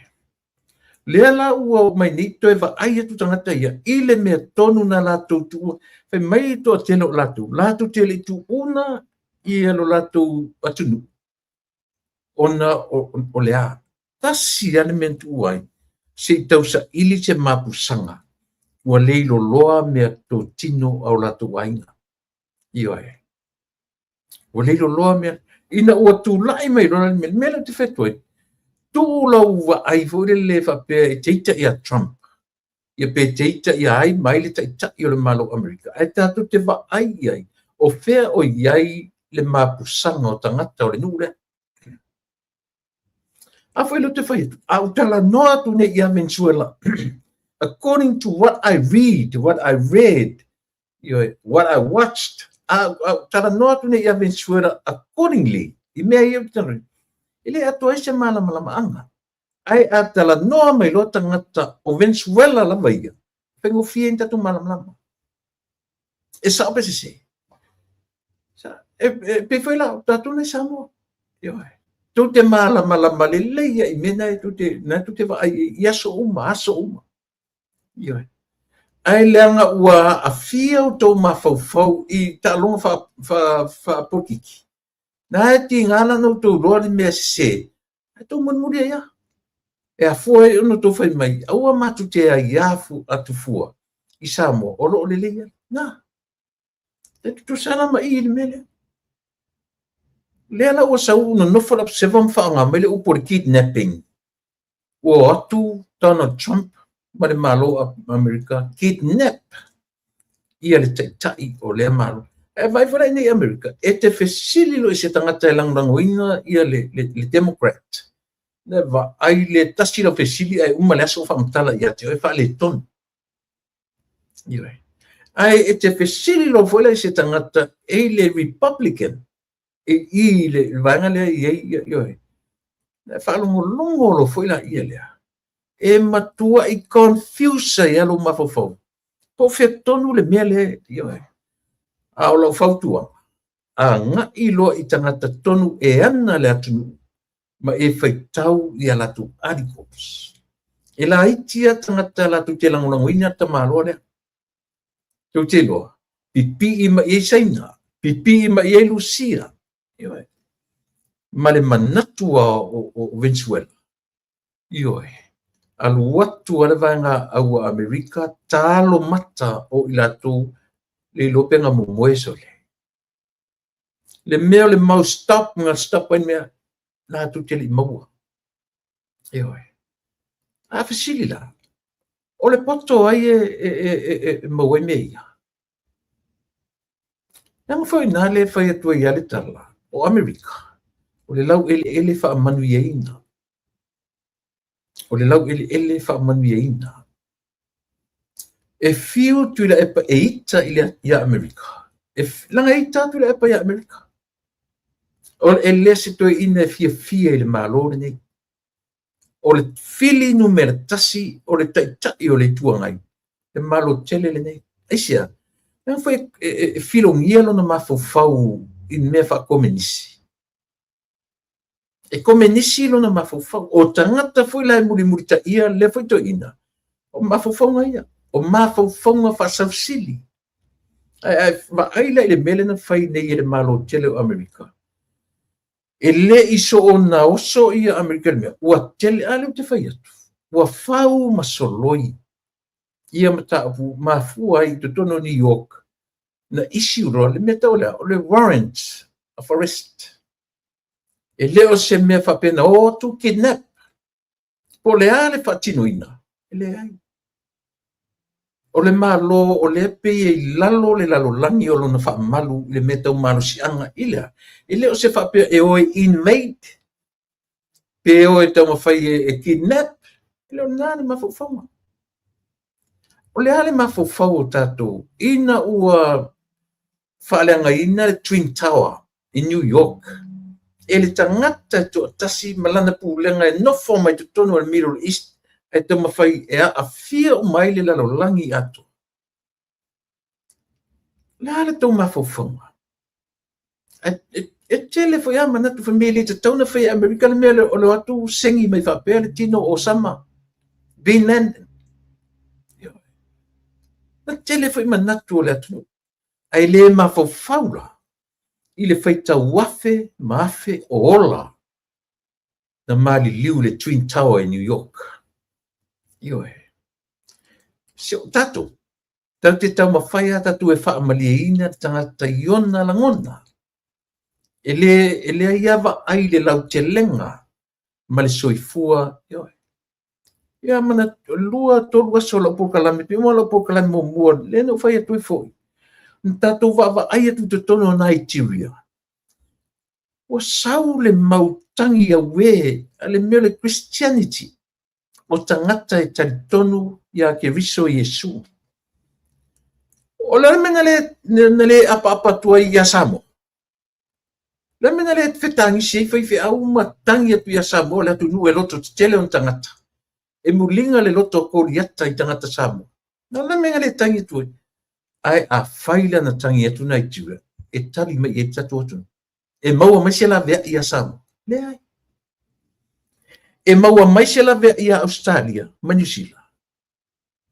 Lea la ua oo mai nei toe vaai atu tagata ia i le mea tonu na latou tuua. Fai mai le toatele o latou, latou te le i tuuna ia lo latou atunuu ona o le a? Tasi lava le mea na tuua ai, se i tausaili se mapusaga ua leiloloa mea totino a o latou aiga. Ioe. Ua leiloloa mea. Ina ua tulai mai loa le mea, le mea lea ou te fai atu ai, tuu lau vaai foi lele faapea e te ita ia Trump, ia pe te ita ia ai ma ai le taitai o le Malo o Amerika, ae tatou te vaai i ai, o fea o i ai le mapusaga o tagata o le nuu lea. A foi lea ou te fai atu, a ou talanoa atu nei ia Venezuela, according to what I read, what I read, what I watched, a ou talanoa atu nei ia Venezuela accordingly, i mea ia ou te talanoa, e le atoa ai se malamalamaaga. Ae a talanoa mai loa tagata o Venezuela lava ia, faigofie ai ona tatou malamalama. E sao pe sese? E pei foi la o tatou nei Samoa. Ioe. Tou te malamalama lelei ia i mea na e tou te vaai i aso uma, aso uma. Ioe. Ae leaga ua aafia outou mafaufau i taaloga faapolokiki. Na e tiga la ona outou iloa le mea sese, ae tou mulimuli ai lava. E afua ai ona outou fai mai, aua matou te aiā atu fua i Samoa, o lo o lelei ai. Na, e tutusa la ma i i le mea lea. Lea la ua sau nonofo le Observer ma faaaoga mai le upu o le kidnapping. Ua o atu Donald Trump ma le Malo o Amerika kidnap ia le taitai o lea Malo. E vaai foi la i nei Amerika, e te fesili loa i se tagata e lagolagoina ia le, le, le Democrat, le vaai le tasi lau fesili ae uma le aso o faamatala ia te oe faaletonu. Ioe. Ae e te fesili loa foi la i se tagata e i le Republican, e i le vaega lea i ai, ioe. E faalogologo loa foi la ia lea, e matuai confuse ai lou mafaufau. Po o fea tonu le mea lea, ioe. A o lau fautuaga, agai loa i tagata tonu e ana le atunuu ma e faitau i a latou articles. E laiti lava tagata latou te lagolagoina le tamaloa lea. Tou te iloa, pipii mai i ai Saina, pipii mai i ai Lusia, ioe, ma le manatu o Venezuela, ioe, alu atu a le vaega au a Amerika, talo mata o i latou le iloa pe na momoe sole. Le mea o le mau stop, na stop ai mea, latou te le i maua. Ioe. A fesili la, o le poto ai e, e, e, e, e maua ai mea ia? Leaga foi nā le fai atu ai le tala, o Amerika, o le laueleele faamanuiaina. O le laueleele faamanuiaina. E fiu Tuilaepa e ita i le, ia Amerika. E, leaga e ita Tuilaepa ia Amerika. O e le se toeaina e fiafia i le Malo lenei. O le fili numera tasi o le taitai o le Itu Agai, le Malo tele lenei. Aisea? Leaga foi e, e, e filogia lona mafaufau i mea faakomenisi. E komenisi lona mafaufau. O tagata foi la e mulimulitaia lea foi toeaina, o mafaufauga ia, o mafaufauga faasausili. Ae, ae vaai la i le mea lea na fai nei e le Malo tele o Amerika. E le i soona oso ia Amerika i le mea, ua tele, a lea ou te fai atu, ua fau ma soloi ia mataupu mafua ai i totonu o New York na issue loa le mea tau lea, o le warrant of arrest. E le o se mea faapea na o atu kidnap. Po o le a le faatinoina? E leai. O le Malo o lea pei e i lalo le lalolagi o lona faamalu i le mea tau malosiaga i le a? E le o se faapea e o e invade, pe o e taumafai e kidnap. E le o lena le mafaufauga. O le a le mafaufau o tatou ina ua faaleagaina le Twin Tower i New York e le tagata e toatasi ma lana pulega e nofo mai totonu o le Middle East ae taumafai e aafia uma ai le lalolagi atoa. O le a le tou mafaufauga? E, e tele foi a manatu fai mea e le tatau ona fai e Amerika le mea o le o atu segi mai faapea le tino o Osama Bin Laden. Na tele foi manatu o le atunuu. Ae le mafaufau la i le faitau afe ma afe o ola na maliliu i le Twin Tower i New York. Ioe. Se o tatou, tatou te taumafai lava tatou e faamalieina le tagata i ona lagona. E le, e leai lava vaai i le lautelega ma le soifua. Ioe. Ia manatu, 2, 3 aso o lau polokalame, pe uma lau polokalame muamua, lea na ou fai atu ai foi. Na tatou vaavaai atu i totonu o Nigeria, ua sau le mau tagi auē a le mea o le Christianity, o tagata e talitonu ia Keriso Iesu. O le a le mea na le, na le apaapa atu ai ia Samoa? Le mea na le fetagisi ai faifeau ma tagi atu ia Samoa, le atunuu e loto tetele ona tagata. E muliga le loto o Koliata i tagata Samoa. Na le mea na le tagi atu ai. Ae afai la na tagi atu Nigeria, e tali mai i ai le tatou atunuu. E maua mai se laveai ia Samoa? Leai. E maua mai se laveai ia Ausetalia ma Niu Sila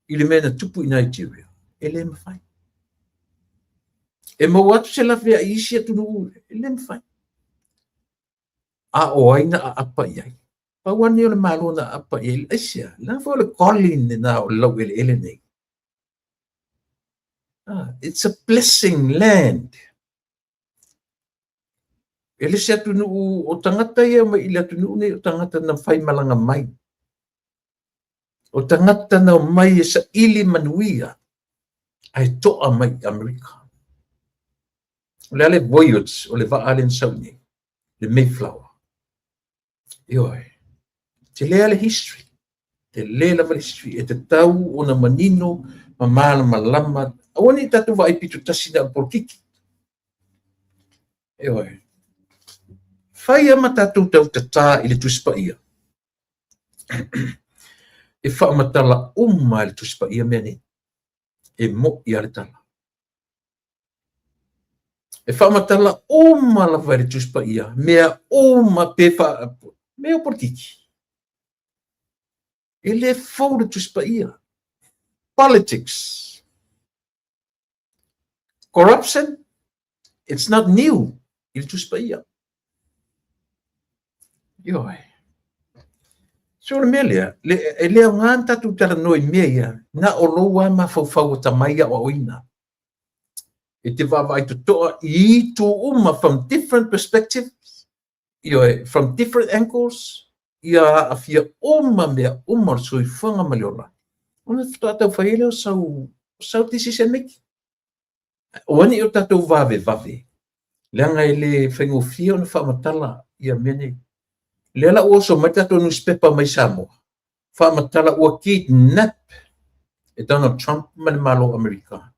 i le mea na tupu i Nigeria? E le mafai. E maua atu se laveai i isi atunuu? E le mafai. A o ai na aapa i ai? Pau lava lenei o le Malo na aapa i ai. Aisea? Leaga foi o le calling lena o le laueleele nei. Ah, it's a blessing land. E le se atunuu o tagata ia mai i le atunuu nei o tagata na faimalaga mai. O tagata na omai e saili manuia ae toa mai i Amerika. O le a le voyage o le vaa lea na sau i inei, le Mayflower. Ioe. Tele lava le history. Tele lava le history. E tatau ona manino ma malamalama. Aua ne i tatou vaai pitotasi na o le polokiki. Ioe. Fai lava ma tatou tautatā i le Tusi Paia. E faamatala uma e le Tusi Paia mea nei. E mo'i lava le tala. E faamatala uma lava e le Tusi Paia mea uma pe fa mea o polokiki. E le fou le Tusi Paia. Politics. Corruption, it's not new i le Tusi Paia. Ioe. So o le mea lea, le, e le aoga ona tatou talanoa i mea ia, na o lou lava mafaufau atamai aoaoina. E te vaavaai totoa i itu uma from different perspectives, ioe, from different angles, ia aafia uma mea uma o le soifuaga ma le ola, ona faatoa taufai ai lea o sau, sau decision making. Aua ne i o tatou vavevave, leaga e le faigofie ona faamatala ia mea nei. Lea la ua oso mai le tatou newspaper mai Samoa, faamatala ua kidnap e Donald Trump ma le Malo o Amerika,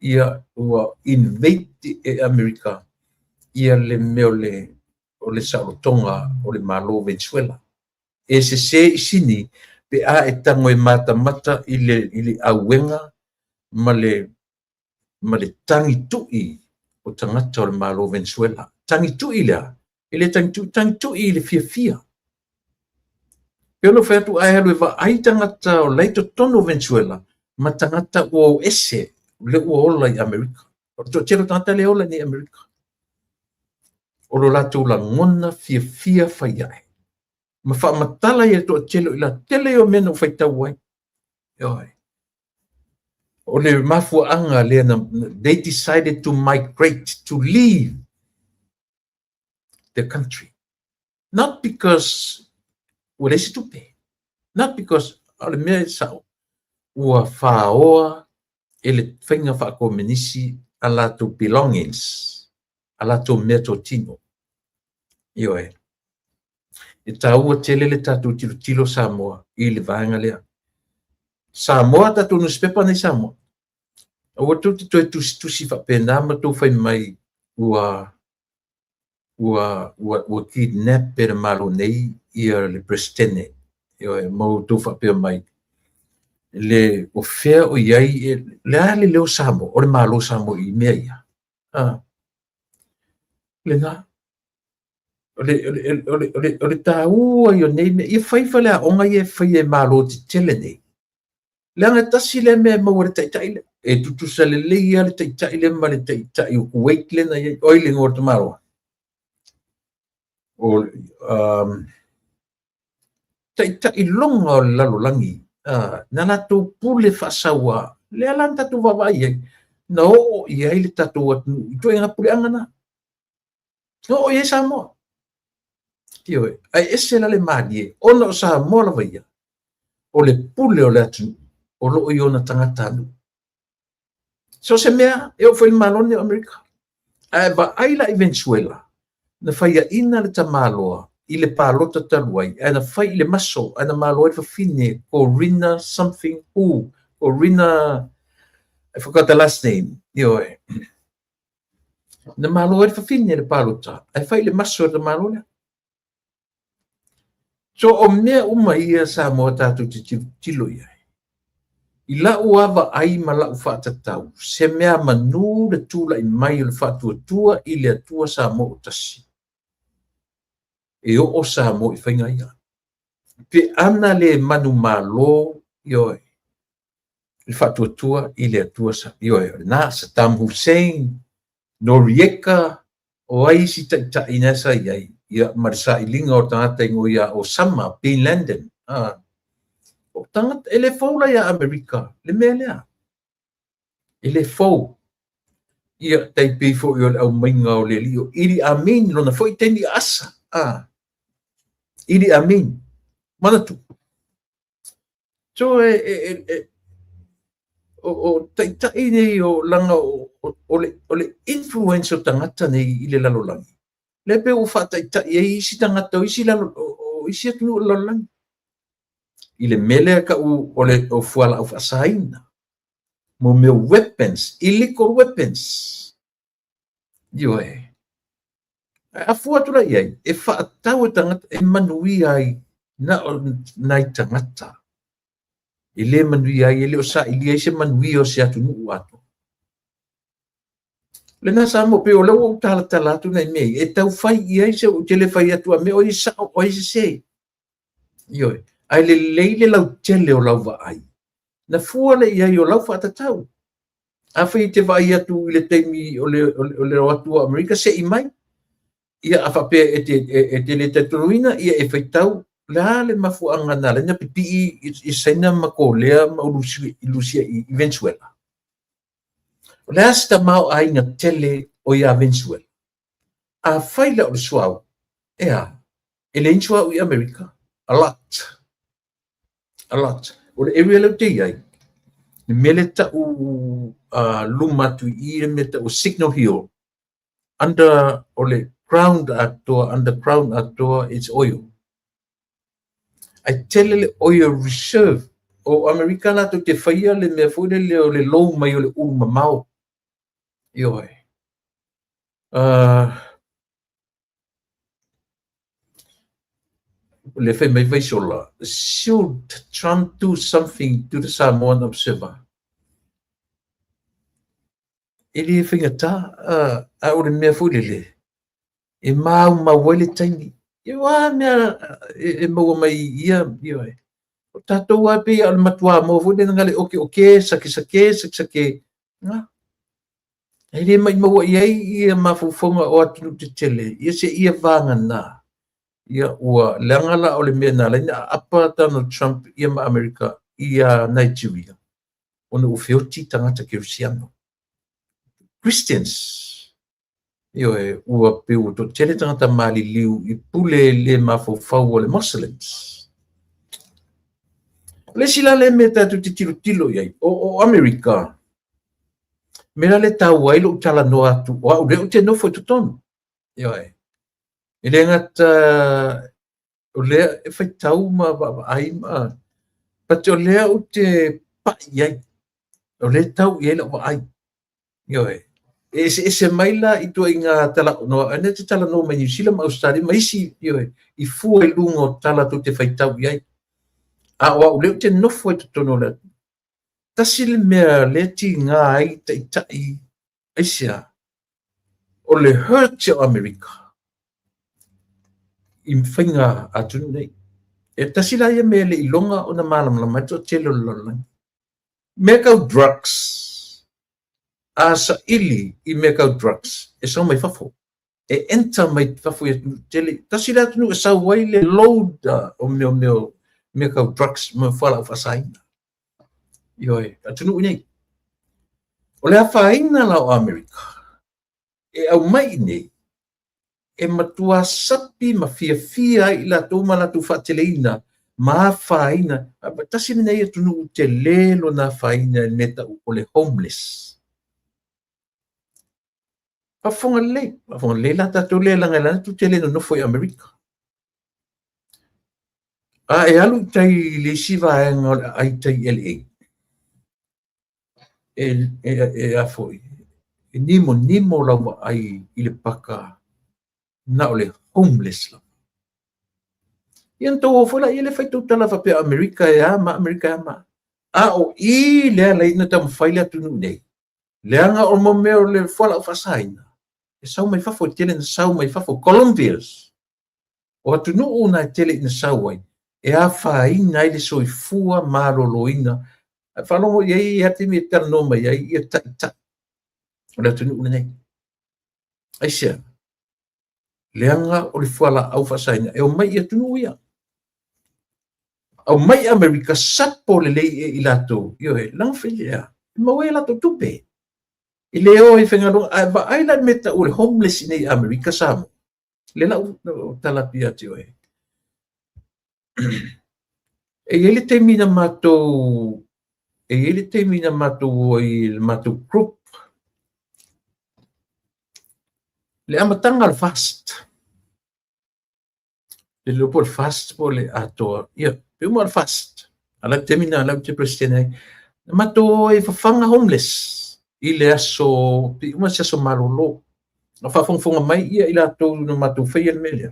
ia ua invade e Amerika ia le mea o le o le saolotoga o le Malo o Venezuela. E sese i sini pe a e tago e matamata i le, i le auega ma le ma le tagi tui o tagata o le Malo o Venezuela. Tagi tui lea, e le tagi tui, tagi tui i le fiafia. Pei ona ou fai atu, a e alu e vaai tagata o la e i totonu o Venezuela ma tagata ua o ese lea ua ola i Amerika. O le toatele o tagata lea e ola nei i Amerika. O lo latou lagona fiafia fai ae. Ma faamatala ia le toatele o i latou. Tele ia o mea na ou faitau ai. Ioe. O le mafuaaga lea na, they decided to migrate, to leave the country. Not because ua leai se tupe. Not because, o le mea e sao, ua faoa e le faiga faakomenisi a latou belongings, a latou meatotino. Ioe. E taua tele le tatou tilotilo Samoa i le vaega lea. Samoa tatou newspaper nei Samoa. Aua tou te toe tusitusi faapena ma tou fai mai ua ua ua ua kidnap e le Malo nei ia le Peresetene. Ioe, ma outou faapea mai le o fea o i ai le a le leo Samoa o le Malo Samoa i mea ia. Ah. Lena. O le, o le, o le, o le, o le taua ia o nei mea, ia fai faleaoga ia e faia e Malo tetele nei. Leaga e tasi lea mea e maua e le taitai lea. E tutusa lelei lava le taitai lea ma le taitai o Kuwait lea na i ai. O ai le igoa o le tamaloa? O, taitai loga o le lalolagi, na latou pule faasaua, lea la na tatou vaavaai i ai, na oo i ai le tatou atunuu i ituaiga puleaga na. Na oo i ai Samoa. Ioe, ae ese la le malie, ona o Samoa lava ia, o le pule o le atunuu, o lo o i ona tagatanuu. So se mea, e oo foi i le Malo lenei o Amerika. Ae vaai la i Venezuela, na faiaina le tamaloa i le palota talu ai, ae na fai i le maso, ae na malo ai le fafine, Corina something who, Corina, I forgot the last name, ioe. Na malo ai le fafine i le palota, ae fai i le maso e le tamaloa lea. So o mea uma ia Samoa tatou te tilotilo i ai. I lau lava vaai ma lau faatatau, se mea manu le tulai mai o le faatuatua i le Atua Samoa o tasi. E oo Samoa i faiga ia. Pe ana le manumalo, ioe, le faatuatua i le Atua, ioe, o lena, Saddam Hussein, Noriega, o ai isi taitai na sa i ai, ia, ma le sailiga o tagata i ia Osama Bin Laden. Ah. O tagata, e le fou la ia Amerika, le mea lea. E le fou. Ia, tai pei foi o le aumaiga o le alii o Idi Amin, lona foi taimi asa. Ah. Idi Amin. Manatu. So, e, e, e, e, O taitai nei o laga o le influence o tagata nei i le lalolagi, lea pei ua faataitai ai isi tagata o isi lalo o isi atunuu o le lalolagi i le mea lea ta'u o le o fualaau faasaina, mo mea weapons, illegal weapons. Ioe. Ae a fua atu la i ai, e faatatau e tagata e manuia ai na o nai tagata e le manuia ai, e le o sailia ai se manuia o se atunuu atoa. Lena Samoa, pei o lea ua ou talatala atu nai mea ia, e tau fai i ai se, ou te le fai atu a mea o ai sao, o ai sese. Ioe. Ae lelei le lautele o lau vaai. Na fua lea i ai o lau faatatau. Afai e te vaai atu i le taimi o le o atu o Amerika se'i mai, ia a faapea e te le talitonuina, ia e faitau le a le mafuaaga na ala ai ona pipii i Saina ma Kolea ma Lusia i Venezuela. O le a se tamaoaiga tele o ia Venezuela? Afai la o le suauu, e a? E leai ni suauu i Amerika. A lot. A lot. O le area lea ou te i ai, le mea lea ta'u luma atu i i le mea ta'u Signal Hill, under o le ground atoa, underground atoa, it's oil. Ae tele le oil reserve. O Amerika latou te faia le mea foi lele o le lou mai o le ulu mamao. Ioe. Le fai mai Vaisola, should Trump do something to the Samoan Observer? E le faigata, a o le mea foi lele, e maumau ai le taimi. Ia ua mea e maua mai ia, ioe. O tatou lava pei o le matua moa foi lele na le oke oke, sake sake, sake sake. Na. E le maumau i ai ia mafaufauga o atunuu tetele, ia se ia vagana. Ia ua leaga la o le mea na ala ai ona aapa Donald Trump ia ma Amerika ia Nigeria, ona ua feoti tagata kerisiano. Christians, ioe, ua pei ua toatele tagata maliliu i pule le mafaufau o le Muslims. O le isi la lea mea tatou te tilotilo i ai, o Amerika, mea la lea e taua ai lou talanoa atu, o au lea ou te nofo i totonu. Ioe. E le gata o lea e faitau ma vaavaai ma, but o lea ou te pai i ai, o lea e tau i ai lau vaai. Ioe. E eseese mai la i ituaiga talanoa, a na te talanoa mai Niu Sila ma Ausetalia ma isi, ioe, i fua i luga o tala tou te faitau i ai. A o au lea ou te nofo ai totonu o le atunuu. Tasi le mea lea tiga ai taitai aisea? O le hurt o Amerika i faiga atunuu nei. E tasi la ia mea e le i iloga ona malamalama ai le toatele o le lalolagi. Mea tau drugs, a saili i mea tau drugs, e sau mai fafo. E enter mai fafo i atunuu tetele. Tasi le atunuu e sau ai le load o mea mea mea tau drugs ma fualaau faasaina. Ioe, atunuu i nei. O le afaina la o Amerika, e aumai i nei, e matua sapi ma fiafia ai i latou ma latou faateleina ma afaina. Tasi lenei atunuu tele lona afaina i le mea ta'u o le homeless. Faafofoga lelei, faafofoga lelei la tatou lea leaga e tou te le nonofo i Amerika. A e alu i tai i le isi vaega o le aai i tai i LA, e a foi, e nimonimo lau vaai i le paka na o le homeless lava. Ia ona tou o foi laia lea fai tou tala faapea Amerika e a ma Amerika e a ma. A o i lea la na taumafai le atunuu nei, leaga o mo mea o le fualaau faasaina, e sau mai fafo, e tele na sau mai fafo, Colombias, o atunuu na e tele ina sau ai, e afaina ai le soifua maloloina. Ae faalogo i ai ia taimi e talanoa mai ai ia taitai o le atunuu lenei. Aisea? Leaga o le fualaau faasaina e omai i atunuu ia. Aumai Amerika sapo lelei e i latou, ioe, leaga fai ea, e maua ai a latou tupe. E le o ai faigaluega, ae vaai la i le mea e tau o le homeless i nei i Amerika Samoa. Le la ou tala atu ia te oe. E i ai le taimi na matou E i ai le taimi na matou o ai i le matou group, le amataga o le FAST. Le iloa po o le FAST po o le atoa, ia, pe uma o le FAST. A la taimi na la te president ai. Na matou o ai e fafaga homeless i le aso, pe uma se aso malolo. Na faafogafoga mai ia i latou na matou faia le mea lea.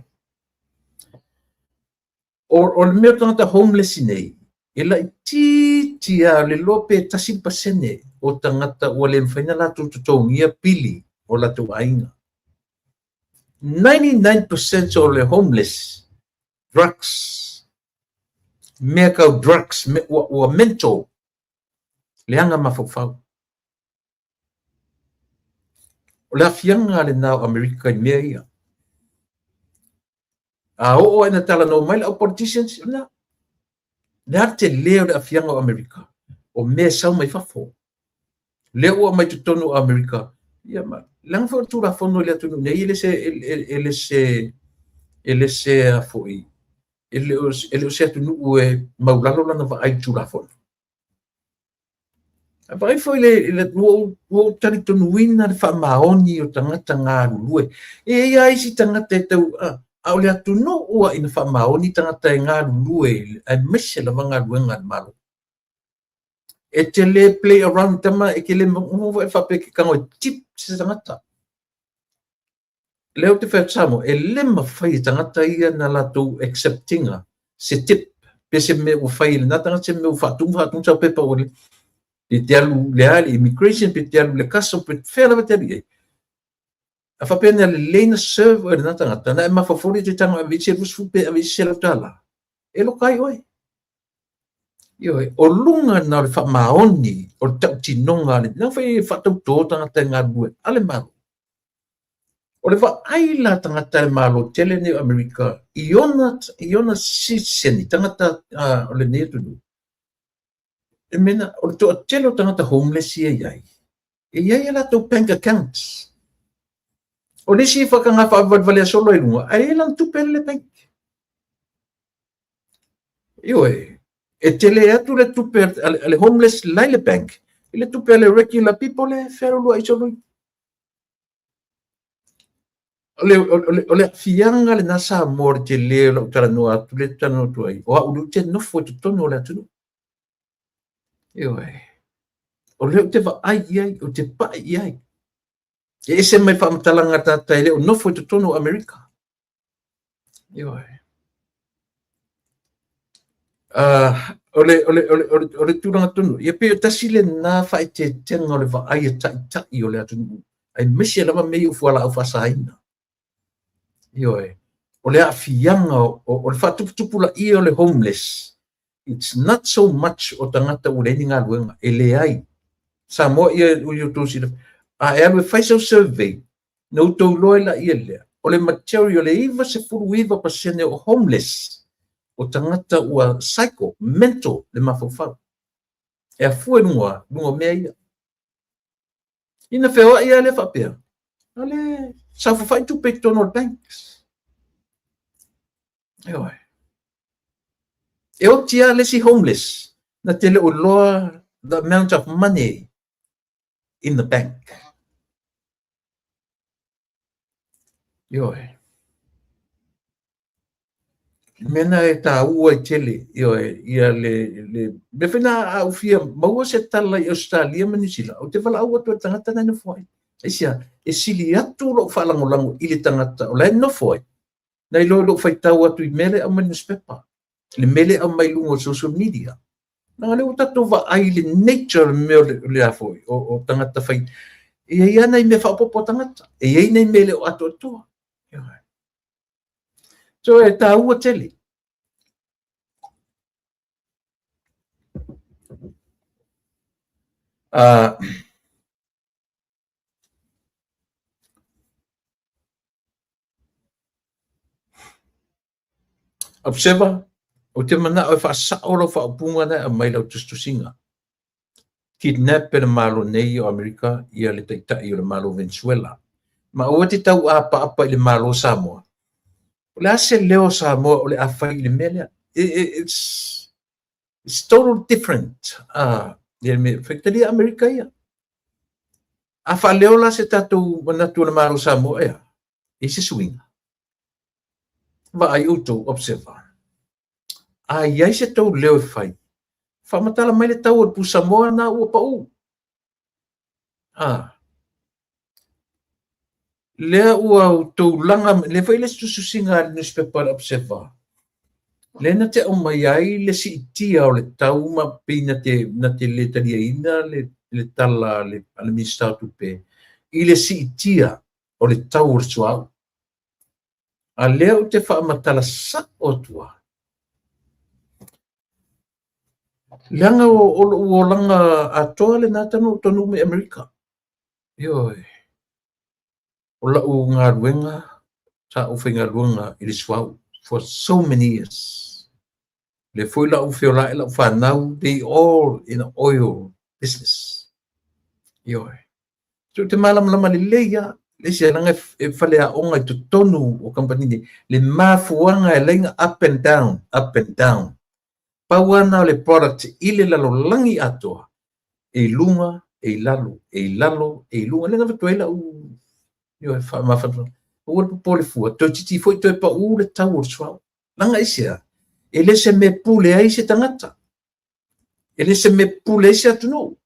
O le mea o tagata homeless nei, e laitiiti lava, le iloa pe 1% o tagata ua le mafai ona latou totogia pili o latou aiga. 99% o le homeless, drugs, mea tau drugs, ua mental, leaga mafaufau. O le aafiaga lena o Amerika i mea ia. A oo lava ina talanoa mai le au politicians, o lena. Le a le tele o le aafiaga o Amerika? O mea e sau mai fafo. Lea ua aumai totonu o Amerika, ia ma, leaga foi o le Tulafono i le atunuu nei, e le se, e le se, e le se a foi, e le o se atunuu e maulalo lana vaai i le Tulafono. A vaai foi le ua ou talitonuina le faamaoni o tagata galulue. E i ai lava isi tagata e tau, a o le atunuu lava ina faamaoni tagata e galulue, aemaise lava galuega a le Malo. E te le play around tama, e te le faapea e te tago e tip se tagata. Lea ou te fai atu Samoa, e le mafai e tagata ia na latou accept ina se tip pe se mea ua fai e lena tagata, se mea ua faatumu faatumu sau pepa ua le, pe te alu le a le immigration, pe te alu le custom, pe fea lava te alu i ai. A faapea na lelei na serve oe lena tagata, na e mafaufau lea e te tago e ave i se 20 pe ave i se $100, e loka ai oe. Ioe, o luga na o le faamaoni o le tautinoga a le, na fai e faatauto tagata e galulue a le Malo. O le vaai la tagata a le Malo tele nei o Amerika i ona, i ona sitiseni, tagata o lenei atunuu, e mena, o le toatele o tagata homeless ia i ai, e i ai a latou bank accounts. O le isi whakanga whaawalewale solo i lunga, ae i lana tupe le bank. Ioe, e tele atu le tupe a le homeless lai le bank, i le tupe a le regular people e whearulua i solo i. O le aafiaga lena Samoa o le tele o lau talanoa atu le talanoa atu ai, o au lea ou te nofo i totonu o le atunuu. Ioe. O lea ou te vaai i ai, ou te pai i ai. E ese mai faamatalaga a tagata e le o nofo i totonu o Amerika. Ioe. O le tulaga tonu, ia pei o tasi lena faaeteetega o le vaai a taitai o le atunuu, aemaise lava mea ia o fualaau faasaina. Ioe, o le aafiaga o le faatuputupulaia o le homeless, it's not so much o tagata ua leai ni galuega, e leai. Samoa ia ua outou silafia, a e alu e fai sau survey, na outou iloa ai laia lea, o le majority, o le 99% o homeless, o tagata ua psycho, mental le mafaufau. E afua i luga, luga o mea ia. Ina feoai lava lea faapea, a le saofafai tupe i totonu o le banks. Ioe. E oti lava le isi homeless, na te le o iloa the amount of money in the bank. Ioe. Le mea lena e taua ai tele, ioe, ia le mea foi lena a ou fia maua se tala i Ausetalia ma Niu Sila, ou te valaau atu i le tagata la e nofo ai. Aisea? E sili atu lou faalagolago i le tagata o la e nofo ai, nai lo lou faitau atu i mea lea e aumai i le nusipepa, le mea lea e aumai i luga o social media. Leaga lea ua tatou vaai i le nature o le mea o le a foi, o tagata fai, e i ai lava nai mea faaopoopo a tagata, e i ai nai mea e le o atoatoa. Ioe. So e taua tele. Observer, ou te manao e faasao lau faaupuga na e aumai lau tusitusiga. Kidnap e le Malo nei o Amerika ia le taitai o le Malo Venezuela. Ma aua te tauapaapa i le Malo Samoa. O le a se leo o Samoa o le a fai i le mea lea? It's totally different. Ia me faitalia Amerika ia. A faaleo la se tatou manatu o le Malo o Samoa, e a? E i se suiga. Vaai outou, observer. A i ai se tou leo e fai, faamatala mai le tau o le pusamoa na ua pau. A. Lea ua outou laga, lea foi le tusitusiga a le newspaper a le Observer, lea na te aumai ai le siitia o le tau ma pei na te, na te le taliaina le, le tala a le, a le Minisita o Tupe i le siitia o le tau o le suauu. A lea ou te faamatala sao atu lava, leaga o lou olaga atoa lena talu ona ou taunuu mai Amerika. Ioe. O lau galuega, sa ou faigaluega i le suauu for so many years. Lea foi la ou feolai lau fanau, they all in the oil business. Ioe. So ou te malamalama lelei lava, le isi leaga e faleaoga i totonu o kamupani nei, le mafuaaga e ala ai ona up and down, up and down. Pau lava lena o le product i le lalolagi atoa, e i luga, e i lalo, e i lalo, e i luga. Lea na avatu ai lau ioe, faamafanafanaga. Aua le popole fua, toeitiiti foi toe pau le tau o le suauu. Leaga aisea? E le se mea pule ai se tagata. E le se mea pule ai se atunuu.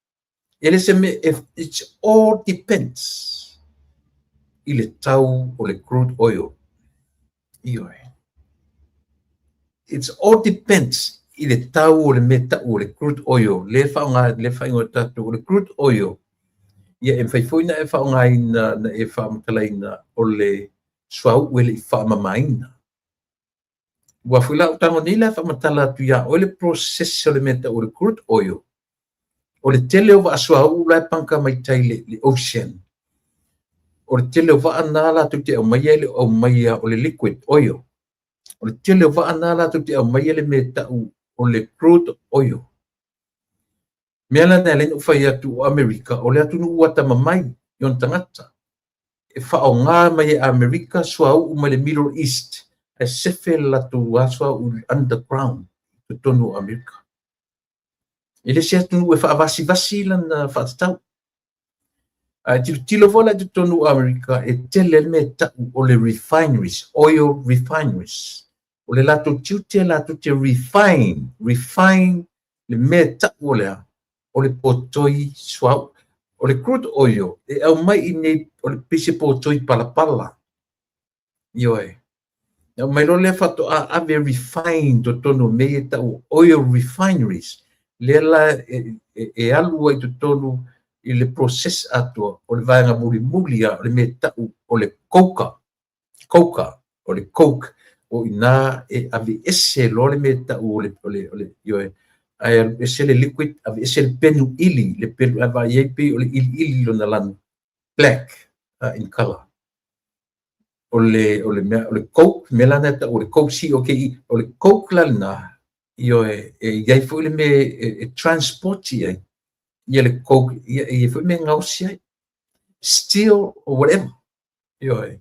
E le se mea, it's all depends i le tau o le crude oil. Ioe. It's all depends i le tau o le mea tau o le crude oil, lea e faaaoga, lea e faaigoa e tatou o le crude oil. Ia e mafai foi ona e faaaogaina, na e faamatalaina o le suauu e le i faamamaina. Ua foi la ou tago nei la e faamatala atu iā oe le process o le mea tau o le crude oil. O le tele o vaa suauu la e panka mai tai le, le ocean. O le tele o vaa na latou te aumaia e le o aumaia o le liquid oil. O le tele o vaa na latou te aumaia le mea tau o le crude oil. Mea la na e ala ai ona ou fai atu o Amerika o le atunuu atamamai i ona tagata. E faaaoga mai e Amerika suauu mai le Middle East ae sefe le latou lava suauu underground i totonu o Amerika. E le se atunuu e faavasivasi lana faatatau. Ae tilotilo foi la i totonu o Amerika e tele ai le mea e tau o le refineries, oil refineries. O le latou tiute latou te refine, refine le mea e tau o le a? O le potoi suauu. O le crude oil e aumai i inei o le pei se potoi palapala. Ioe. E aumai loa lea faatoa ave refine totonu o mea ia e tau oil refineries. Lea la e, e, e alu ai totonu i le process atoa o le vaega mulimuli lava o le mea e tau o le coker. Coker, o le coke, o i ina e aveese loa le mea e tau o le, o le, o le, ioe, ae alu ese le liquid, aveese le penu ʻili, le penu, ae vaai ai pei o le ʻiliʻili lona lanu, black in color. O le, o le mea, o le coke, mea la lena e tau o le coke, C-O-K-E, o le coke la lena, ioe, e i ai foi le mea e, e transport i ai, ia le coke, ia, e i ai foi mea e gaosi ai, steel or whatever. Ioe.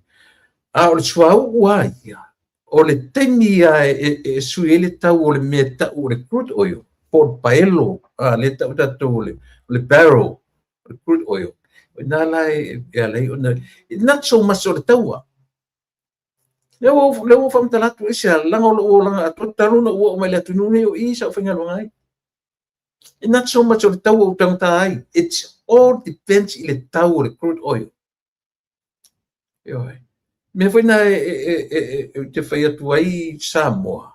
A o le suauu lava ia, o le taimi lava e, e, e sui ai le tau o le mea e tau o le crude oil, po o le paelo, a, lea e tau tatou o le, o le barrel, o le crude oil. O i ina la e, e ala ai ona, not so much o le taua. Lea ua, lea ua faamatala atu, aisea, leaga o lou olaga atoa talu ona ou oo mai i le atunuu lenei o i sa ou faigaluega ai. Not so much o le tau o ou tagata ai, it's all depends i le tau o le crude oil. Ioe. Mea foi na e, e, e, e, e te fai atu ai Samoa,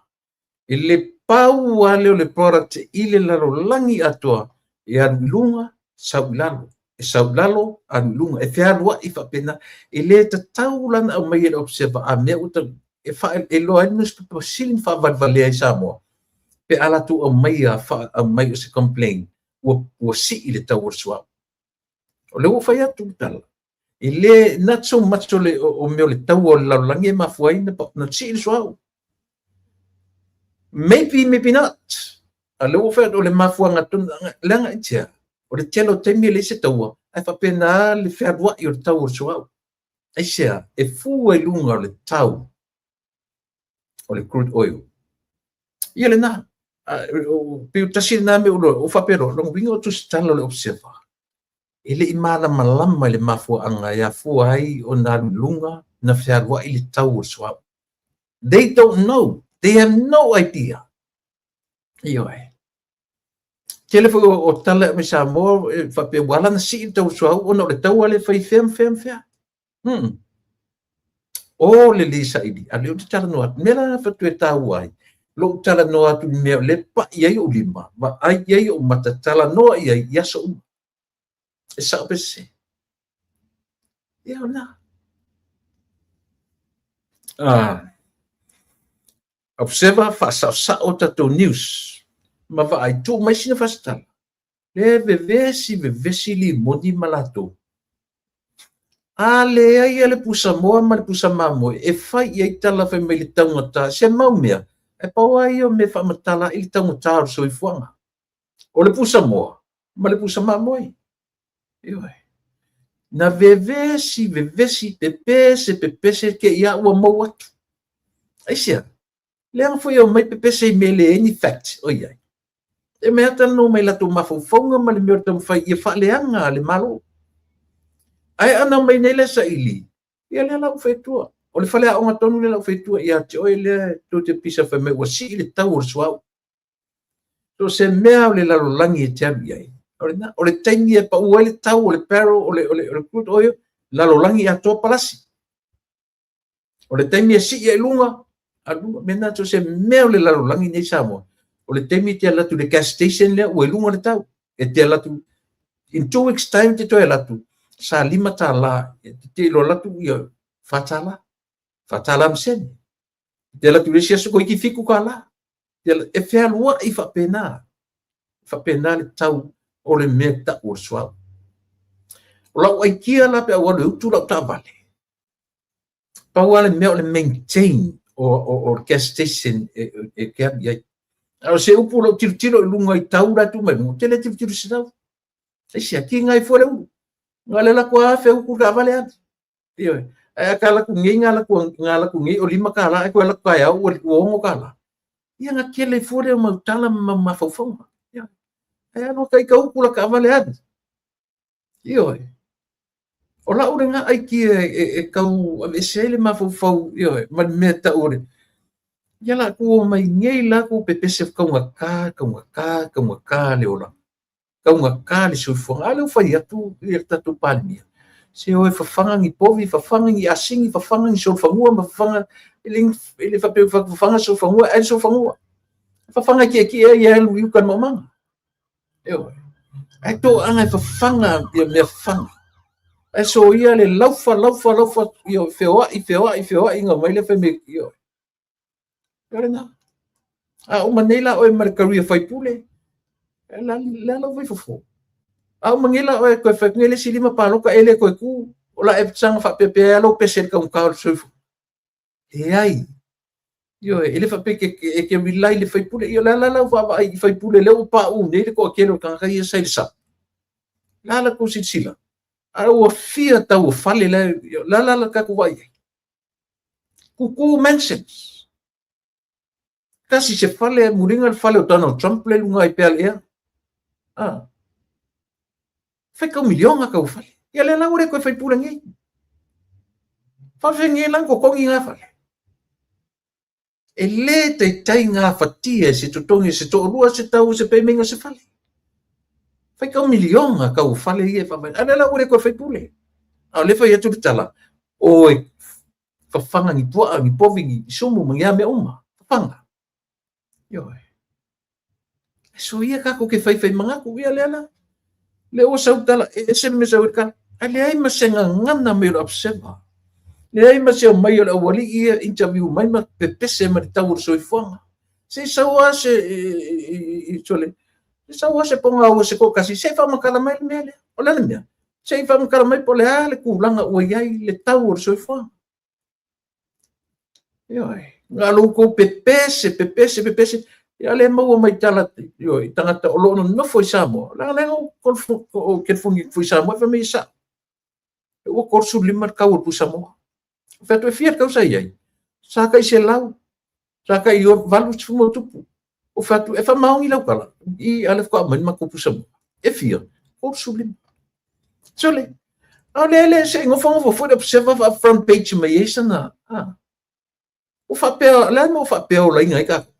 e le pau lava lea o le product i le lalolagi atoa, e alu i luga, sau i lalo, e sau i lalo, alu i luga, e fealuai faapena. E le tatau la ona aumai e le Observer a mea ua tau, e, fa, e iloa ai le newspaper sili ona faavalevalea i Samoa, pe a latou aumaia, fa, aumai o se complaint, ua, ua sii le tau o le suauu. O lea ua fai atu le tala. E le, not so much o le, o, o mea o le tau o le lalolagi e mafua ai na, na sii le suauu. Maybe, maybe not. A lea ua fai atu o le mafuaaga tonu, leaga aisea, o le tele o taimi e leai se taua, ae faapena le fealuai o le tau o le suauu. Aisea, e fua i luga o le tau o le crude oil. Ia lena. Pei o tasi lena mea ua faapea loa, lona uiga o tusitala o le Observer, e le i malamalama i le mafuaaga e afua ai ona alu i luga na fealuai le tau o le suauu. They don't know. They have no idea. Ioe. Tele foi o tala e aumai Samoa e faapea ua ala ona sii le tau o le suauu ona o le taua lea e fai fea ma fea ma fea. O le lē saili, a o lea ou te talanoa atu, mea la na fai atu e taua ai, lou talanoa atu i le mea o lea e pai ai ou lima, vaai i ai ou mata, talanoa i ai i aso uma. E sao pe sese? Ia o lena. Observer, faasaosao tatou news ma vaai, tuu mai sina faasitala. Le vevesi vevesi limoni ma latou. A leai le pusamoa ma le pusa mamoe e fai i ai tala fai mai le taugata, se mau mea, e pau lava ia o mea e faamatala ai le taugata o le soifuaga. O le pusamoa ma le pusa mamoe. Ioe. Na vevesi vevesi pepese pepese ke ia ua mou atu. Aisea? Leaga foi e omai pepese i mea e leai ni fact o i ai. E mea talanoa mai latou mafaufauga ma le mea o le taumafai ia faaleaga le Malo. Ae ana omai nei le saili, ia lea la ua fai atua. O le faleaoga tonu lea la ua fai atua ia te oe lea tou te pisa fai mai ua sii le tau o le suauu. So se mea o le lalolagi e te alu i ai. O le taimi e pau ai le tau o le barrel o le crude oil, lalolagi atoa palasi. O le taimi e sii ai luga, a luga, mea na so se mea o le lalolagi nei Samoa. O le taimi e te alu atu i le gas station lea, ua i luga le tau. E te alu atu, in 2 weeks time te toe alu atu, sa $5, e te iloa alu atu ia $4, $4 ma sene. E te alu atu i le isi aso toeitiiti $7. E fealuai faapena. Faapena le tau o le mea tau o le suauu. O lau aikia la pe au alu e utu lau taavale, pau lava le mea o le maintain o le gas station e te alu i ai. A o se upu o lau tilotilo i luga i tau la e tu mai luga, ou te le tilotilo i se tau. Aisea, kiga ai fua le ulu. Na le alu atu a 1000 utu le taavale alu. Ioe. Ae a ka alu atu nei, na alu atu nei o $5, ae toe alu atu taeao ua $6. Ia na tele fua lea o mau tala ma mau mafaufauga. Ia. Ae alu ata ita utu la taavale alu. Ioe. O lau lena aikia e tau aveese ai le mafaufau, ioe, ma le mea tau o le ia la tou omai nei la tou pepese taugata, taugata, taugata le olaga. Taugata le soifuaga. A lea ua fai atu ia le tatou Palemia, se o e fafaga ni povi, fafaga ni asini, fafaga ni solofanua ma fafaga, e le faapea fafaga solofanua, ai solofanua. Fafaga tietie ai e alu i uka i le maumaga. Ioe. Ae toaga e fafaga ia mea fafaga. Ae soia le laufa, laufa, laufa, ioe, feoai, feoai, feoai, na omai lea fai mai, ioe. O lena. A uma nei la oe ma le career faipule, le a lau fai fofo. A uma nei la oe toe fai atu nei le isi 5 palota e le toe tu, o la e saga faapea lou pese i le taugata o le soifua. Leai. Ioe, e le faapea e te rely i le faipule. Ia o le a la lau vaavaai i faipule lea ua pauu nei le toatele o tagata ia sa i le sami. La la tou silasila. A ua fia tau o fale la, la la la tatou vaai ai. Tutu mansions. Tasi se fale, muliga le fale o Donald Trump le luga ai pea le ea. Ah. Fai kau miliona kau fale. Ia lea la ua le toe faipule nei. Faafefea la ona totogi ngā fale. E lē taitai gafatia e se totogi e se toalua se tau o se pemega o se fale. Fai kau miliona kau fale ia e faavae. A lea la ua le toe faipule. A o lea fai atu le tala, o e fafaga ni puaa, ni povi, ni sumu ma ni a mea uma. Fafaga. Ioe. E soia tatou te faifai manatu, ia lea la. Lea ua sau tala, e ese le mea sau i le tala. Ae leai ma se gagana mai o le observer. Leai ma se omai o le aualii ia interview mai ma pepese ma le tau o le soifuaga. Se i sau lava se i sole, se sau lava se pogaua se toatasi, se i faamatala mai le mea lea. O le a le mea? Se i faamatala mai po o le a le tulaga ua i ai le tau o le soifuaga. Ioe, na o lo outou pepese, pepese, pepese, ia le maua mai tala, ioe, i tagata o lo o nonofo i Samoa. Leaga lea na ou telefoni atu foi i Samoa, fai mai e sao. Ua 35 le tau o le pusamoa. Ou fai atu, e fia le tau sa i ai? Sa tai 100, sa tai 80 ma tupu. Ou fai atu, e faamaoni lau tala, i a lea faatoa aumai le matou pusamoa. E fia? 35. Sole, a o lea le se i nofonofo foi le Observer faa-front page mai ai sana, a. Ua faapea, o le a le mea ua faapea olaina ai tatou?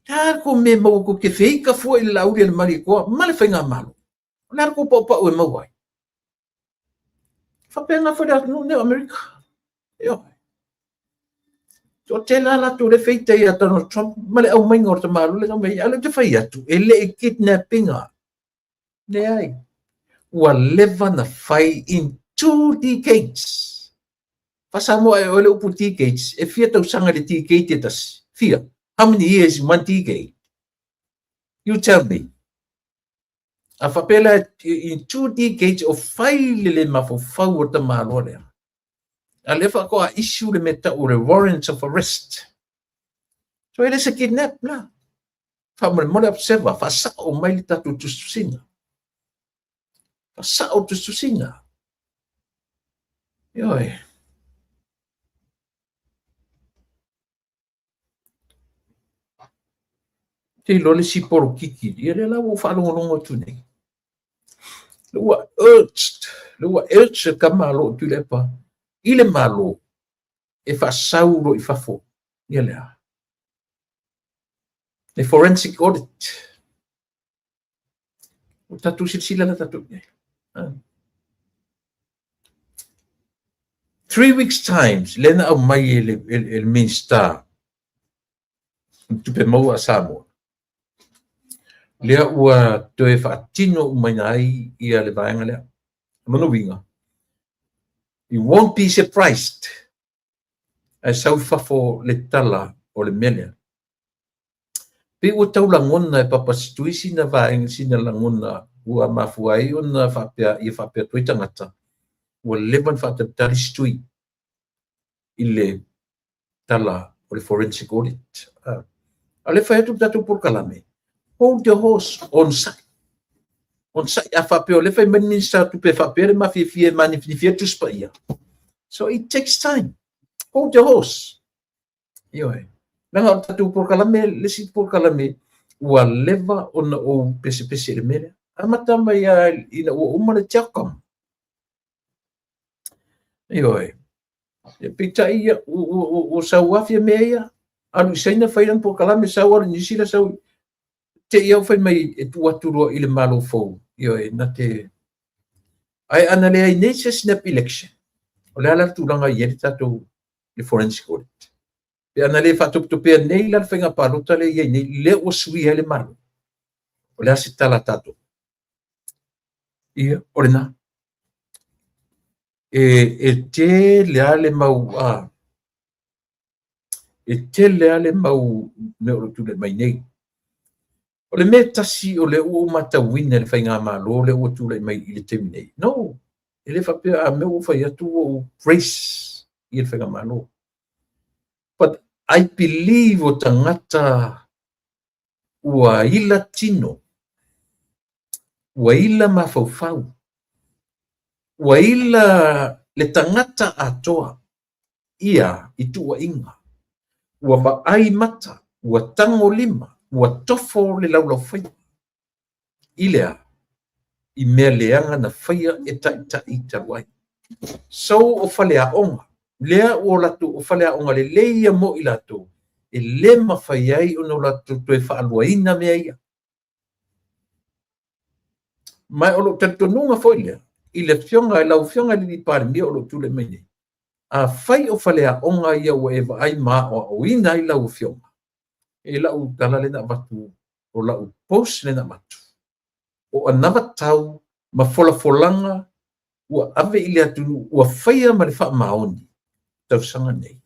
Le a le tou mea e maua tou te feita fua i le Laauli a le Malietoa ma le Faigamalo? O le a le tou paupau e maua ai? Faapena foi le atunuu lenei o Amerika. Ioe. Toatele lava latou lea e feita ia Donald Trump ma le aumaiga o le tamaloa lea na aumai ai. A o lea ou te fai atu, e le i kidnap ina. Leai. Ua leva na fai in 2 decades. Faa-Samoa e oe le upu decades, e fia tausaga i le decade e tasi? Fia? How many years in one decade? You tell me. A faapea la in 2 decades o fai le le mafaufau o le tamaloa lea. A lea faatoa issue le mea tau o le warrants of arrest. So e le se kidnap la. Faamolemole Observer, faasao mai le tatou tusitusiga. Faasao tusitusiga. Ioe. Te iloa le isi polokiki, ia lea la ua ou faalogologo atu nei. Le ua urged, le ua urge le tama a lo Tuilaepa i le Malo e faasau loa i fafo. Ia lea. Le forensic audit. Ua tatou silasila la tatou i ai. 3 weeks times lea na aumai e le Minista Tupe Maua a Samoa. Lea ua toe faatino umaina ai ia le vaega lea. Lona uiga, you won't be surprised ae sau i fafo le tala o le mea lea. Pei ua tau lagona e Papa Setui sina vaega, sina lagona ua mafua ai ona faapea, ia faapea atu ai tagata, ua leva ona faatalitali Setui i le tala o le forensic audit. A lea fai atu le tatou polokalame, hold your horse, onosai. Onosai, a faapea o lea fai mai le Minista o Tupe faapea le mafiafia e manifinifia le Tusi Paia. So it takes time. Hold your horse. Ioe. Leaga o le tatou polokalame, le isi polokalame, ua leva ona ou pesepese i le mea lea. Amata mai lava ina ua uma le Telcom. Ioe. Peitai ia, ua sau afia mea ia. Alu i Saina fai lana polokalame, sau alu i Niu Sila, sau te i au fai mai e tuu atu loa i le Malo fou. Ioe, na te. Ae ana leai nei se snap election, o le a la le tulaga i ai le tatou le forensic audit? Pe ana le faatopetopea nei la le faiga palota lea i ai nei, lea ua suia ai le Malo. O le a se tala a tatou? Ia, o lena. E tele lava le mau a e tele lava le mau mea o lo o tulai mai nei. O le mea tasi o lea ua ou matauina i le faigamalo lea ua tulai mai i le taimi nei. No, e le faapea a mea ua fai atu ua ou praise i le faigamalo. But I believe o tagata ua ila tino, ua ila mafaufau, ua ila le tagata atoa ia i tuuaiga, ua vaai mata, ua tago lima, ua tofo le laulaufaiva. I le a? I mea leaga na faia e taitai talu ai. So o faleaoga, lea ua latou, o faleaoga lelei ia mo i latou, e le mafai ai ona latou toe faaluaina mea ia. Ma o lou talitonuga foi lea, i le afioga, i lau afioga i le Palemia o lo o tulai mai nei, afai o faleaoga ia ua e vaai ma aoaoina ai lau afioga, e lau tala lea na avatu, o lau post lea na avatu, o anavatau ma folafolaga ua ave i le atunuu ua faia ma le faamaoni tausaga nei,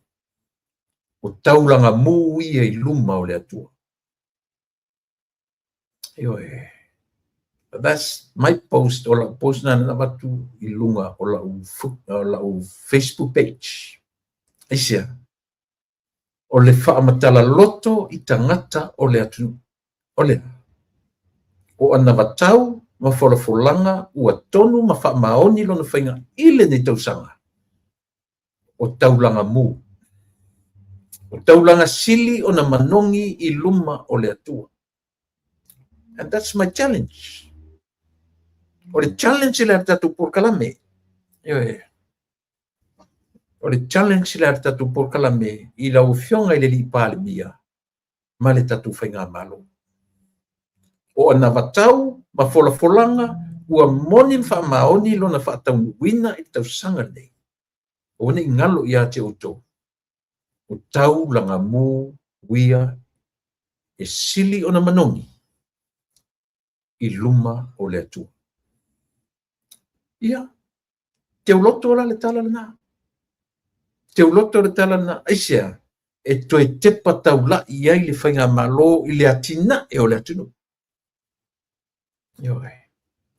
o taulaga mu ia i luma o le Atua. Ioe. That's my post, o lau post na na avatu i luga o lau Facebook page. Aisea? O le faamatala loto i tagata o le atunuu. O le o anavatau ma folafolaga ua tonu ma faamaoni lona faiga i lenei tausaga o taulaga mu. O taulaga sili ona manogi i luma o le Atua. And that's my challenge. O le challenge lea a le tatou polokalame. Ioe. O le challenge lea a le tatou polokalame i lau Afioga i le Alii Palemia ma le tatou Faigamalo. O anavatau ma folafolaga ua moni ma faamaoni lona faataunuuina i le tausaga lenei. Aua ne i galo ia te outou, o taulaga mu ia e sili ona manogi i luma o le Atua. Ia, teuloto la le tala lena. Teuloto le tala lena. Aisea? E toe tepa taula'i ai le Faigamalo i le atinae o le atunuu. Ioe.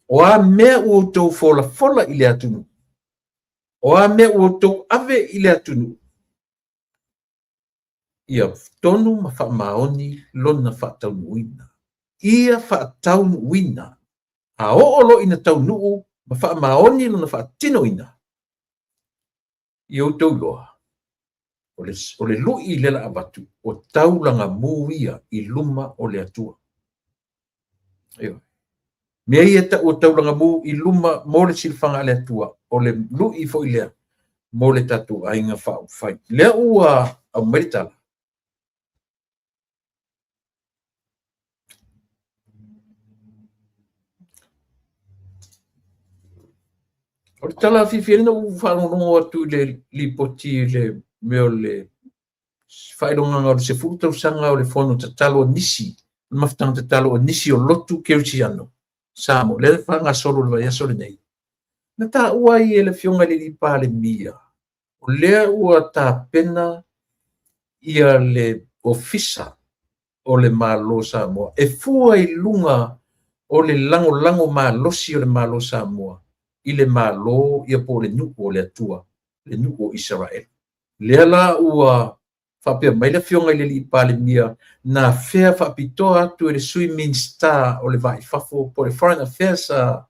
O a mea ua outou folafola i le atunuu, o a mea ua outou ave i le atunuu, ia tonu ma faamaoni lona faataunuuina. Ia faataunuuina. A oo loa ina taunuu ma faamaoni lona faatinoina, ia outou iloa, o le lu'i lea la avatu, o taulaga mu ia i luma o le Atua. Ioe. Mea ia tau o taulaga mu i luma mo le silafaga a le Atua, o le lu'i foi lea mo le tatou aiga faaupufai. Lea ua aumai le tala. O le tala fiafia na ou faalogologo atu i le lipoti i le mea o le faailogaga o le 10 tausaga o le fono tatalo a nisi, o le mafutaga tatalo a nisi o lotu kerisiano Samoa, lea e faagasolo i le vaiaso lenei. Na taua ai e le Afioga i le Alii Palemia, o lea ua tapena ia le ofisa o le Malo Samoa e fua i luga o le lagolago malosi o le Malo Samoa i le Malo ia po o le nuu o le Atua, le nuu o Isaraelu. Lea la ua faapea mai le Afioga i le Alii Palemia, na afea faapitoa atu e le Sui Minisita o le Va i Fafo po o le Foreign Affairs a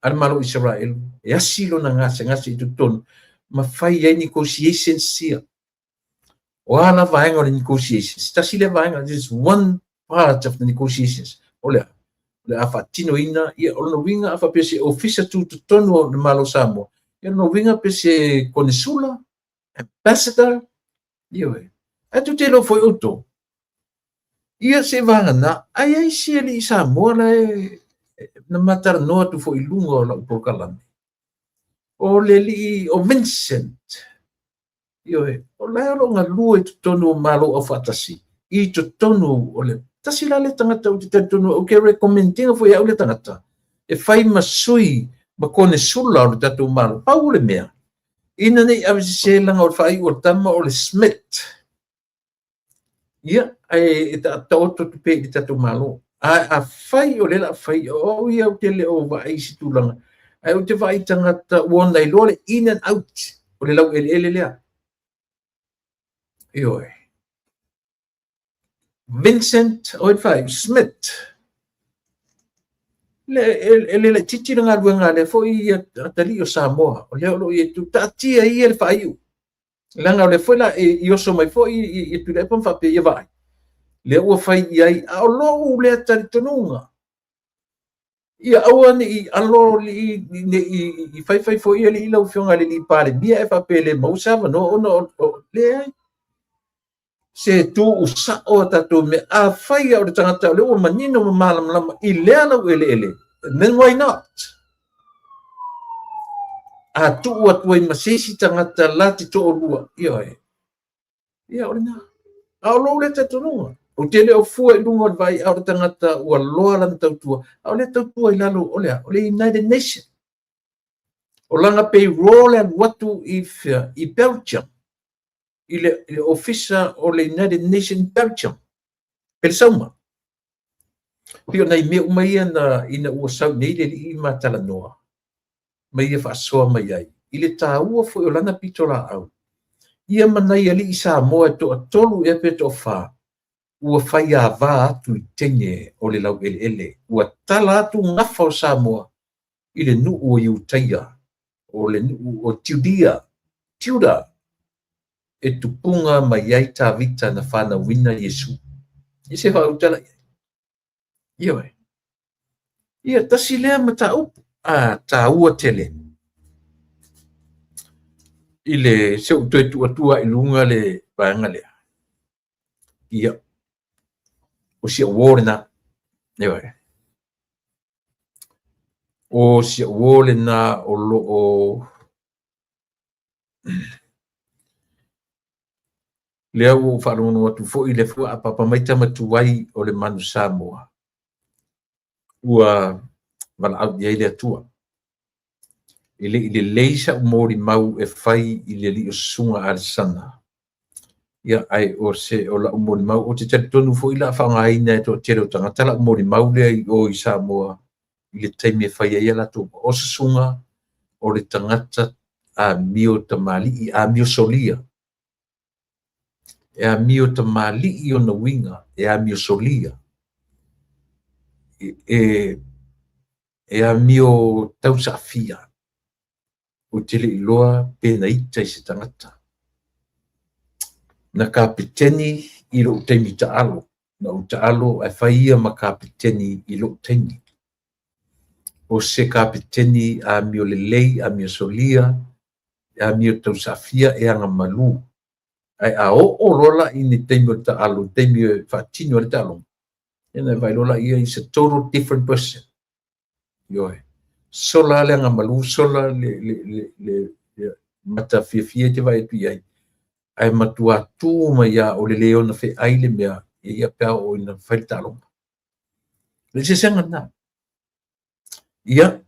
le Malo o Isaraelu e asi lona gasegase i totonu ma fai ai negotiations ia. O a la vaega o le negotiations? Tasi lea vaega, this is one part of the negotiations. O le a? O le a faatinoina, ia, o lona uiga a faapea se ofisa tutotonu o le Malo o Samoa, ia o lona uiga pe se konesula, ambassador, ioe. Ae tou te iloa foi outou, ia se vagana, ai ai se alii Samoa la e na ma talanoa atu foi i luga o lau polokalame. O le alii o Vincent, ioe, o la e o lo o galue i totonu o Malo Aufaatasi, i totonu o le tasi la le tagata ou te talitonu ou te recommend ina foi au le tagata e fai ma sui ma konesula o le tatou Malo. Pau o le mea, ina ne i avesese leaga o le faaiu o le tama o le Smith. Ia, ae e taoto atu pea i le tatou Malo. Ae afai o lea o le a fai, o au ia ou te le o vaai i se tulaga, ae ou te vaai i tagata ua ona iloa le in and out o le laueleele lea. Ioe. Vincent, o le faaiu, Smith. Le, e le laitiiti le galuega a lea foi atalii o Samoa, o lea o lo o i ai tu, taatia ia le faaiu. Leaga o lea foi la i oso mai foi i Tuilaepa ma faapea ia vaai, lea ua fai i ai, a o lou lea talitonuga, ia aua ne i alo ne i faifai foi alii lau Afioga i le Alii Palemia e faapea e le maua se avanoa ona o leai. Se tuu sao a tatou mea. Afai o le tagata o lea ua manino ma malamalama i lea laueleele, then why not? A tuu atu ai ma se isi tagata la te toalua, ioe, ia o lena. A o lou lea talitonuga, ou te le o fua i luga o le vaai a o le tagata ua loa lana tautua, a o lea tautua i lalo o le a? O le United Nation. O lana payroll e alu atu i fea? I Belgium. I le ofisa o le United Nation Belgium. Pelesauma. Pei o nai mea uma ia na, ina ua sau nei le alii ma talanoa ma ia faasoa mai ai i le taua foi o lana pitolaau ia ma nai alii Samoa e toatolu ea pe toafa ua faiava atu i teine o le laueleele, ua tala atu gafa o Samoa i le nuu o Iutaia, o le nuu o Tiudia, Juda. e tupuga mai ai Tavita na fanauina Iesu. Ia se faautala i ai. Ioe. Ia tasi lea mataupu a taua tele i le se ou toe tuu atu i luga le vaega lea. Ia, o si au uō lena. Ioe. O si au uō lena o lo o lea ua ou faalogologo atu foi lea foi ua apaapa mai tama tuai o le Manu Samoa ua valaau i ai le Atua. E le i lelei sa'u molimau e fai i le alii o Susuga Alesana, ia ae o se o la'u molimau, ou te talitonu foi la faaaogaina e toatele o tagata la'u molimau lea i o i Samoa i le taimi e fai ai a latou. O Susuga o le tagata amio tamalii, amio solia, e amio tamalii ona uiga, e amio solia, e amio tausaafia. Ou te le iloa pe na ita i se tagata. Na kapeteni i lou taimi taalo, na ou taalo ae fai ia ma kapeteni i lou taimi. O se kapeteni amio lelei, amio solia, amio tausaafia, e agamalu. Ae a oo loa la i le taimi o le taalo, taimi e faatino ai le taaloga, ia na vaai loa laia is a total different person. Ioe. Sola le agamalu, sola le mata fiafia e te vaai atu i ai, ae matua tu mai lava o le le ona feai le mea ia pe a oo ina fai le taaloga. O le eseesega lena. Ia,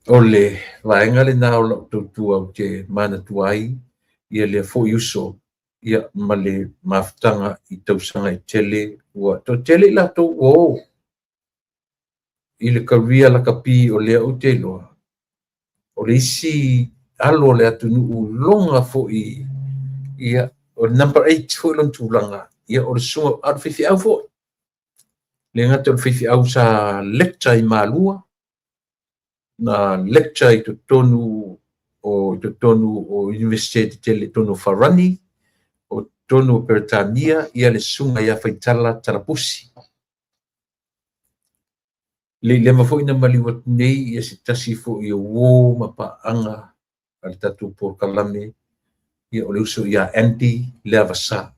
o le vaega lena o lau tautua ou te manatua ai ia lea foi uso, ia ma le mafutaga i tausaga e tele ua toatele i latou ua o i le career lakapi o lea ou te iloa. O le isi alo o le atunuu loga foi, ia, o le number 8 foi lona tulaga, ia o le susuga a o le faifeau foi. Le gata o le faifeau sa lecture i Malua, na lecture i totonu o Universite tetele i totonu o Farani, o totonu o Peretania, ia le susuga ia Faitala Talapusi. Le i leva foi na maliu atu nei ia se tasi foi o uō ma paaga a le tatou polokalame, ia o le uso ia Andy Leavasa.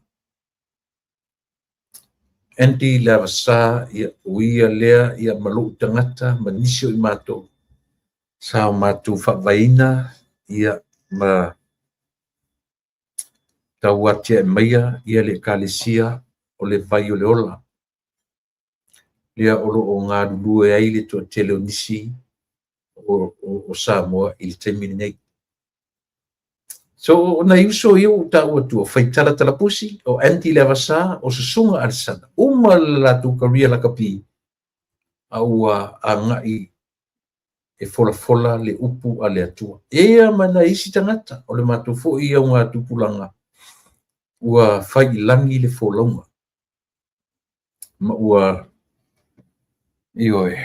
Andy Leavasa, ia o ia lea ia ma lou tagata ma nisi o i matou sa o matou faavaeina ia ma tau atiae maia ia le Ekalesia o le Vai o le Ola. Lea o lo o galulue ai le toatele o nisi o Samoa i le taimi lenei. So, o nai uso ia ua taua atu, o Faitala Talapusi, o Andy Leavasa, o Susuga Alesana, uma le latou career lakapi, a ua agai e folafola le upu a le Atua. E ia ma nai isi tagata, o le matou foi ia unga tupulaga, ua fai i lagi le folauga. Ma ua, ioe,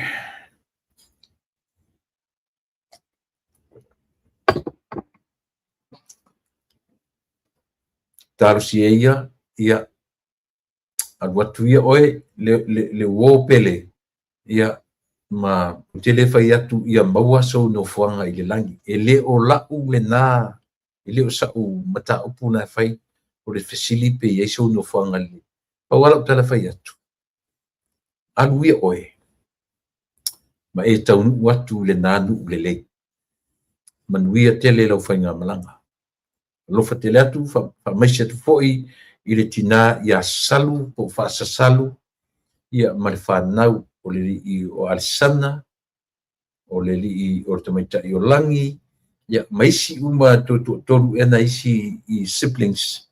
talosia ia, ia, alu atu ia oe, le uō pele, ia, ma ou te le fai atu ia maua sou nofoaga i le lagi. E le o lau lena, e le o sa'u mataupu na e fai, o le fesili pe i ai sou nofoaga i le. Pau lava lau tala fai atu, alu ia oe, ma e taunuu atu i lena nuu lelei. Manuia tele lau faigamalaga. Alofa tele atu, faamaise atu foi i le tina ia Salu po o Faasasalu, ia ma le fanau o le alii o Alesana, o le alii o le tamaitai o Lagi, ia ma isi uma toe toatolu ea na isi i siblings,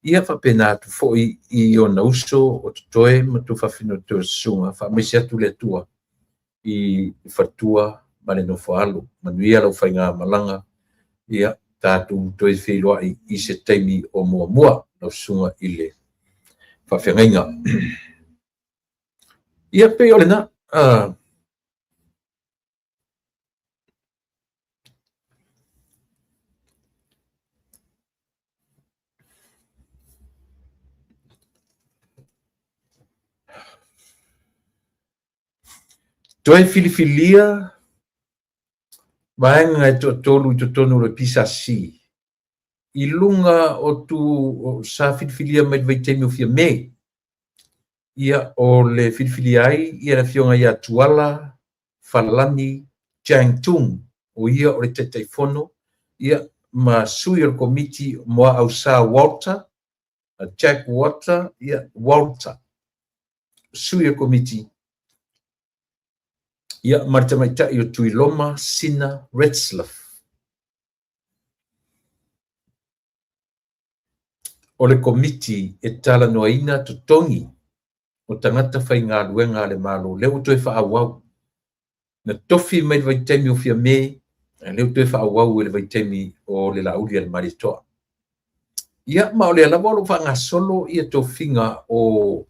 ia faapena atu foi i ona uso o totoe ma tuafafine o totoe o Susuga, faamaise atu le Atua i faletua ma le nofoaalo. Manuia lau faigamalaga, ia tatou toe feiloai i se taimi o muamua lau susuga i le faafeagaiga. Ia pei o lena. Toe filifilia vaega e toatolu i totonu o le PSC i luga o tu sa filifilia mai le vaitaimi o Fiame. Ia, o le filifilia ai ia le afioga ia Tuala Falani Chang Tung, o ia o le Taitaifono, ia, ma sui o le Komiti Muaausa Walter, Jack Walter, ia, Walter, sui o le Komiti, ia, ma le tamaitai o Tuiloma Sina Retzlaff. O le Komiti e talanoaina totogi o tagata faigaluega a le Malo, lea ua toe faaauau. Na tofi mai le vaitaimi o Fiame, a lea ua toe faaauau i le vaitaimi o le Laauli a le Malietoa. Ia, ma o lea lava o lo o faagasolo ia tofiga o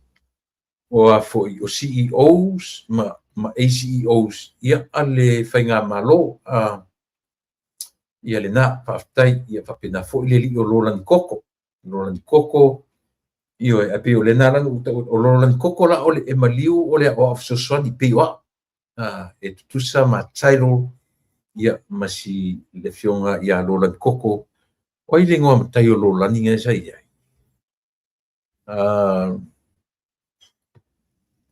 a foi o CEOs ma ACEOs ia a le faigamalo. Ia lena, faafetai. Ia faapena foi le alii o Lolani Koko. Lolani Koko, ioe, ae pei o lena la na ou taua, o Lolani Koko la o le e maliu o le aoao fesoasoani pei o au. E tutusa ma title ia ma si le afioga ia Lolani Koko. O ai le igoa matai o Lolani na sa i ai?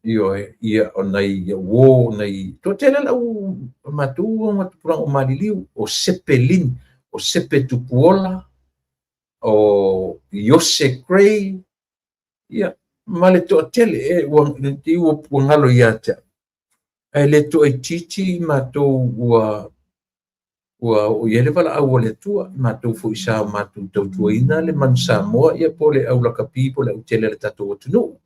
Ioe, ia o nai ia uo, o nai toatele lau matou o tupulaga o maliliu, o Sepe Lin, o Sepe Tupuola, o Iose Gray, ia, ma le toatele, e, ua, ua, ua ngalo ia te au. Ae le toaitiiti matou ua oo i ai le valaau a le Atua, matou foi sa o matou tautuaina le manu Samoa, ia po le au lakapi, po le autele a le tatou atunuu.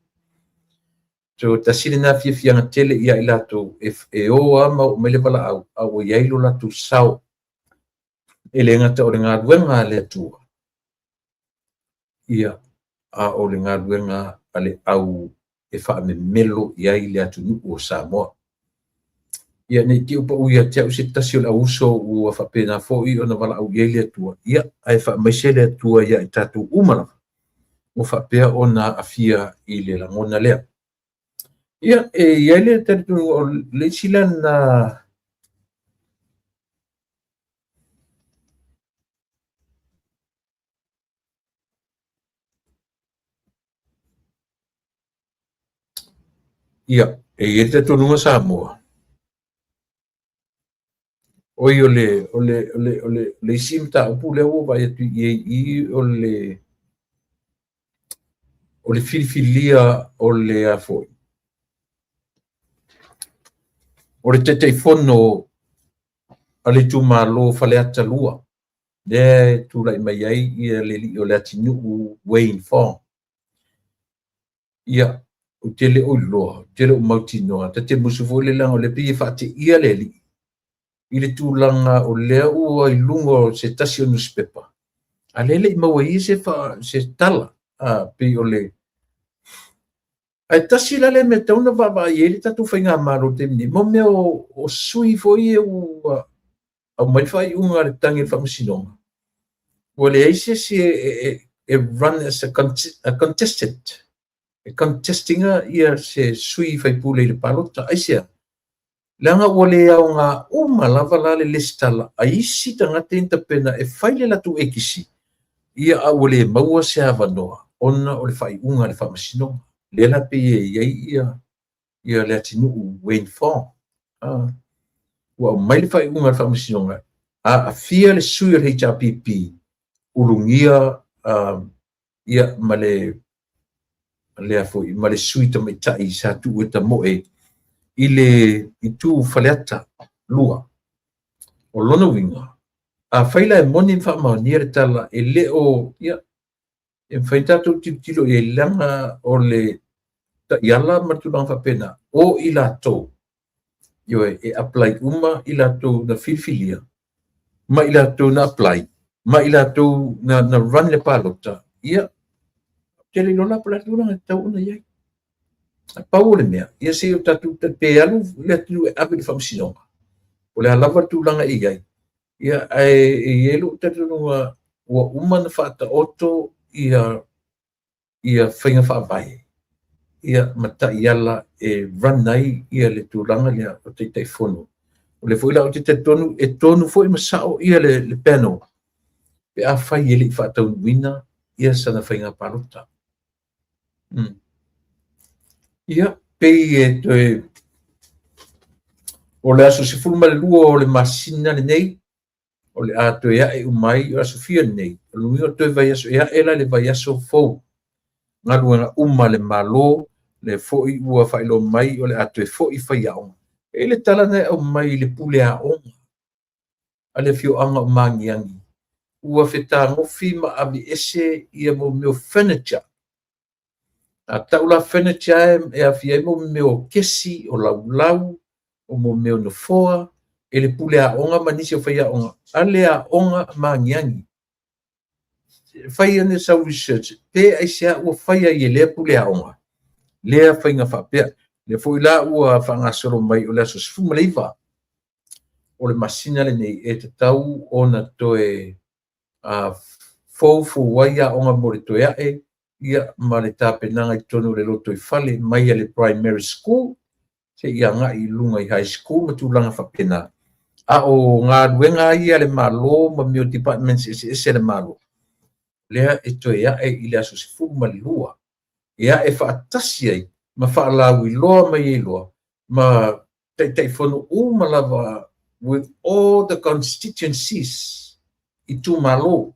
So, tasi lena fiafiaga tele ia i latou, e o lava ma oo mai le valaau, a ua i ai lo latou sao. E le gata o le galuega a le Atua, ia, a o le galuega a le au e faamemelo i ai le atunuu o Samoa. Ia, nei te i ua pau ia te au se tasi o le auuso ua faapena foi ona valaau i ai le Atua, ia, ae faamaise le Atua ia i tatou uma lava, ua faapea ona aafia i le lagona lea. Ia, e i ai le talitonuga o le isi la na Ia, e i ai le talitonuga Samoa. Oi, o le, o le, o le, o le, le isi mataupu lea ua vaai atu i ai i o le, o le filifilia o le a foi. O le Taitaifono a le itumalo Faleata 2, lea e tulai mai ai ia le alii o Leatinuu Wayne Fong. Ia, ou te le o iloa, ou te le o mautinoa, ta te musu foi le leaga o lea pei e faateia le alii i le tulaga o lea ua i luga o se tasi o nusipepa, a lea e le i maua e ia se tala, pei o le... Ae tasi la lea mea e tatau ona vaavaai i ai le tatou faigamalo i le taimi nei, mo mea o sui foi ia ua aumai le faaiuga a le tagi a le faamasinoga, ua leai se isi e run as a contestant, e contest ina ia se sui faipule i le palota. Aisea? Leaga ua le aoga uma lava la le lesitala a isi tagata ia na tapena e fai le latou ATC, ia a ua le maua se avanoa ona o le faaiuga a le faamasinoga. Lea la pei e i ai ia Leatinuu Wayne Fong. Ua aumai le faaiuga a le faamasinoga, aafia le sui o le HRPP, ulugia ia ma le lea foi ma le sui tamaitai sa tuu e tamoe i le itu Faleata 2. O lona uiga, afai la e moni ma faamaonia le tala e le o, ia, e mafai tatou tilotilo i ai leaga o le taiala ma le tulaga faapena, o i latou, ioe, e apply uma i latou na filifilia, ma i latou na apply, ma i latou na run le palota, ia, te le iloa la po o le a le tulaga e tatau ona i ai. A pau o le mea, ia se i o tatou pe alu le atunuu e ave i le faamasinoga, o le a lava le tulaga e i ai, ia, ae e i ai lou talitonuga ua uma ona faataoto ia faiga faavae. ia ma taiala e run ai ia le tulaga lea o Taitaifono. O lea foi la ou te talitonu e tonu foi ma sao ia le panel pe afai e le i faataunuuina ia sana faiga palota. Ia, pei e toe o le aso 12 o le masina lenei, o le a toe ae uma ai o aso fia lenei, o le uiga o toe vaiaso e ae la le vaiaso fou. Galuega uma a le Malo, lea foi ua faailoa mai o le a toe foi faiaoga. E i ai le tala na e aumai i le pule aoga a le afioaga o Magiagi, ua fetagofi ma aveese ia mo mea o furniture. A tau la furniture e aofia ai mo mea o kesi, o laulau, o mo mea o nofoa, e le pule aoga ma nisi o faiaoga a le aoga Magiagi. Fai ane sau research pe aisea ua fai ai e lea pule aoga lea faiga faapea. Lea foi la ua faagasolo mai o le aso 19 o le masina lenei e tatau ona toe foufou ai aoga mo le toe ae ia ma le tapenaga i totonu o le lotoifale mai a le primary school seia agai i luga i high school ma tulaga faapena. A o galuega ia a le Malo ma mea o departments eseese a le Malo, lea e toe ae i le aso 12 e ae faatasi ai ma faalauiloa mai ai loa ma Taitaifono uma lava with all the constituencies, itumalo,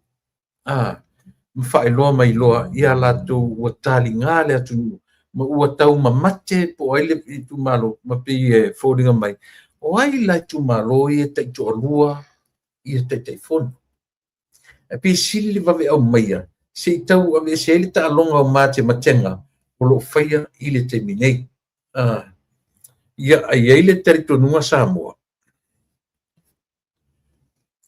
ma faailoa mai loa ia latou ua taliga le atunuu ma ua taumamate po o ai le itumalo, ma pei e foliga mai o ai la itumalo ia taitoalua ia Taitaifono. Ae pei e sili le vave aumaia se i tau aveese ai le taaloga o matematega o lo o faia i le taimi nei. Ia, a i ai le talitonuga Samoa,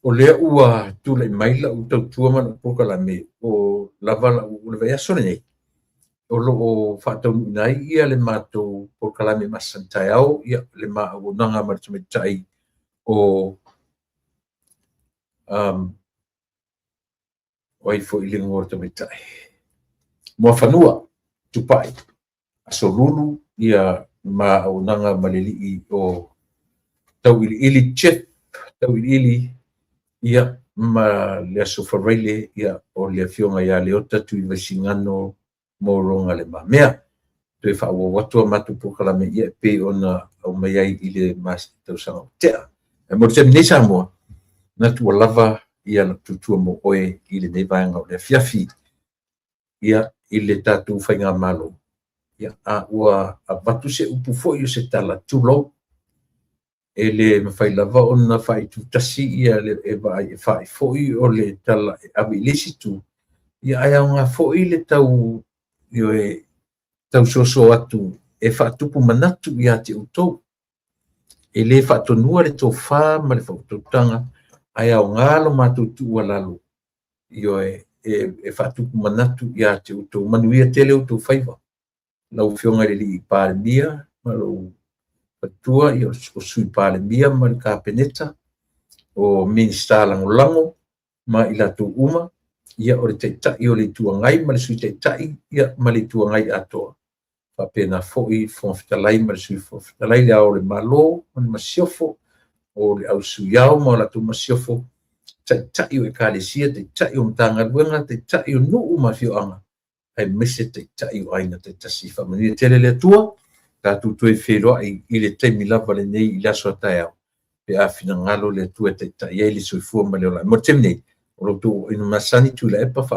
o lea ua tulai mai lau tautua ma lau polokalame o lava lau le vaiaso lenei, o lo o faataunuuina ai ia le matou polokalame masani taeao, ia le ma auaunaga ma le tamaitai o o ai foi le igoa o le tamaitai Muafanua Tupai, Aso Lulu ia ma auaunaga ma le alii o Tauiliili Jeff Tauiliili, ia ma le Aso Faraile ia o le afioga ia Leota Tuivaisigano Moroga Le Mamea. Toe faaauau atu a matou polokalame ia e pei ona aumai ai i le tausaga ua tea. Ae mo le taimi nei Samoa, manatu ua lava ia lau tutua mo oe i lenei vaega o le afiafi ia i le tatou faigamalo. Ia, a ua avatu se upu foi o se tala, tulou, e le mafai lava ona faaitutasi ia le e vaai e faai foi o le tala e ave i le isi itu, ia ae aoga foi le tau ioe tau soso atu e faatupu manatu ia te outou. E le faatonua le tofa ma le faautautaga, ae aoga lo matou tuualalo, ioe, e faatupu manatu ia te outou. Manuia tele outou faiva. Lau Afioga i le Alii Palemia ma lou faletua, ia o Sui Palemia ma le Kapeneta, o Minisita Lagolago ma i latou uma, ia o le Taitai o le Itu Agai ma le Sui Taitai, ia ma le Itu Agai atoa. Faapena foi le Fofoga Fetalai ma le Sui Fofoga Fetalai, le Ao o le Malo ma le Masiofo, o le Au Sui Ao ma o latou Masiofo, Taitai o Ekalesia, Taitai o Matagaluega, Taitai o nuu ma afioaga, aemaise Taitai o aiga taitasi. Faamanuia tele le Atua, tatou toe feiloai i le taimi lava lenei i le aso a taeao, pe a finagalo le Atua e taitai ai le soifua ma le ola. Mo le taimi nei, o lo outou aina masani Tuilaepa.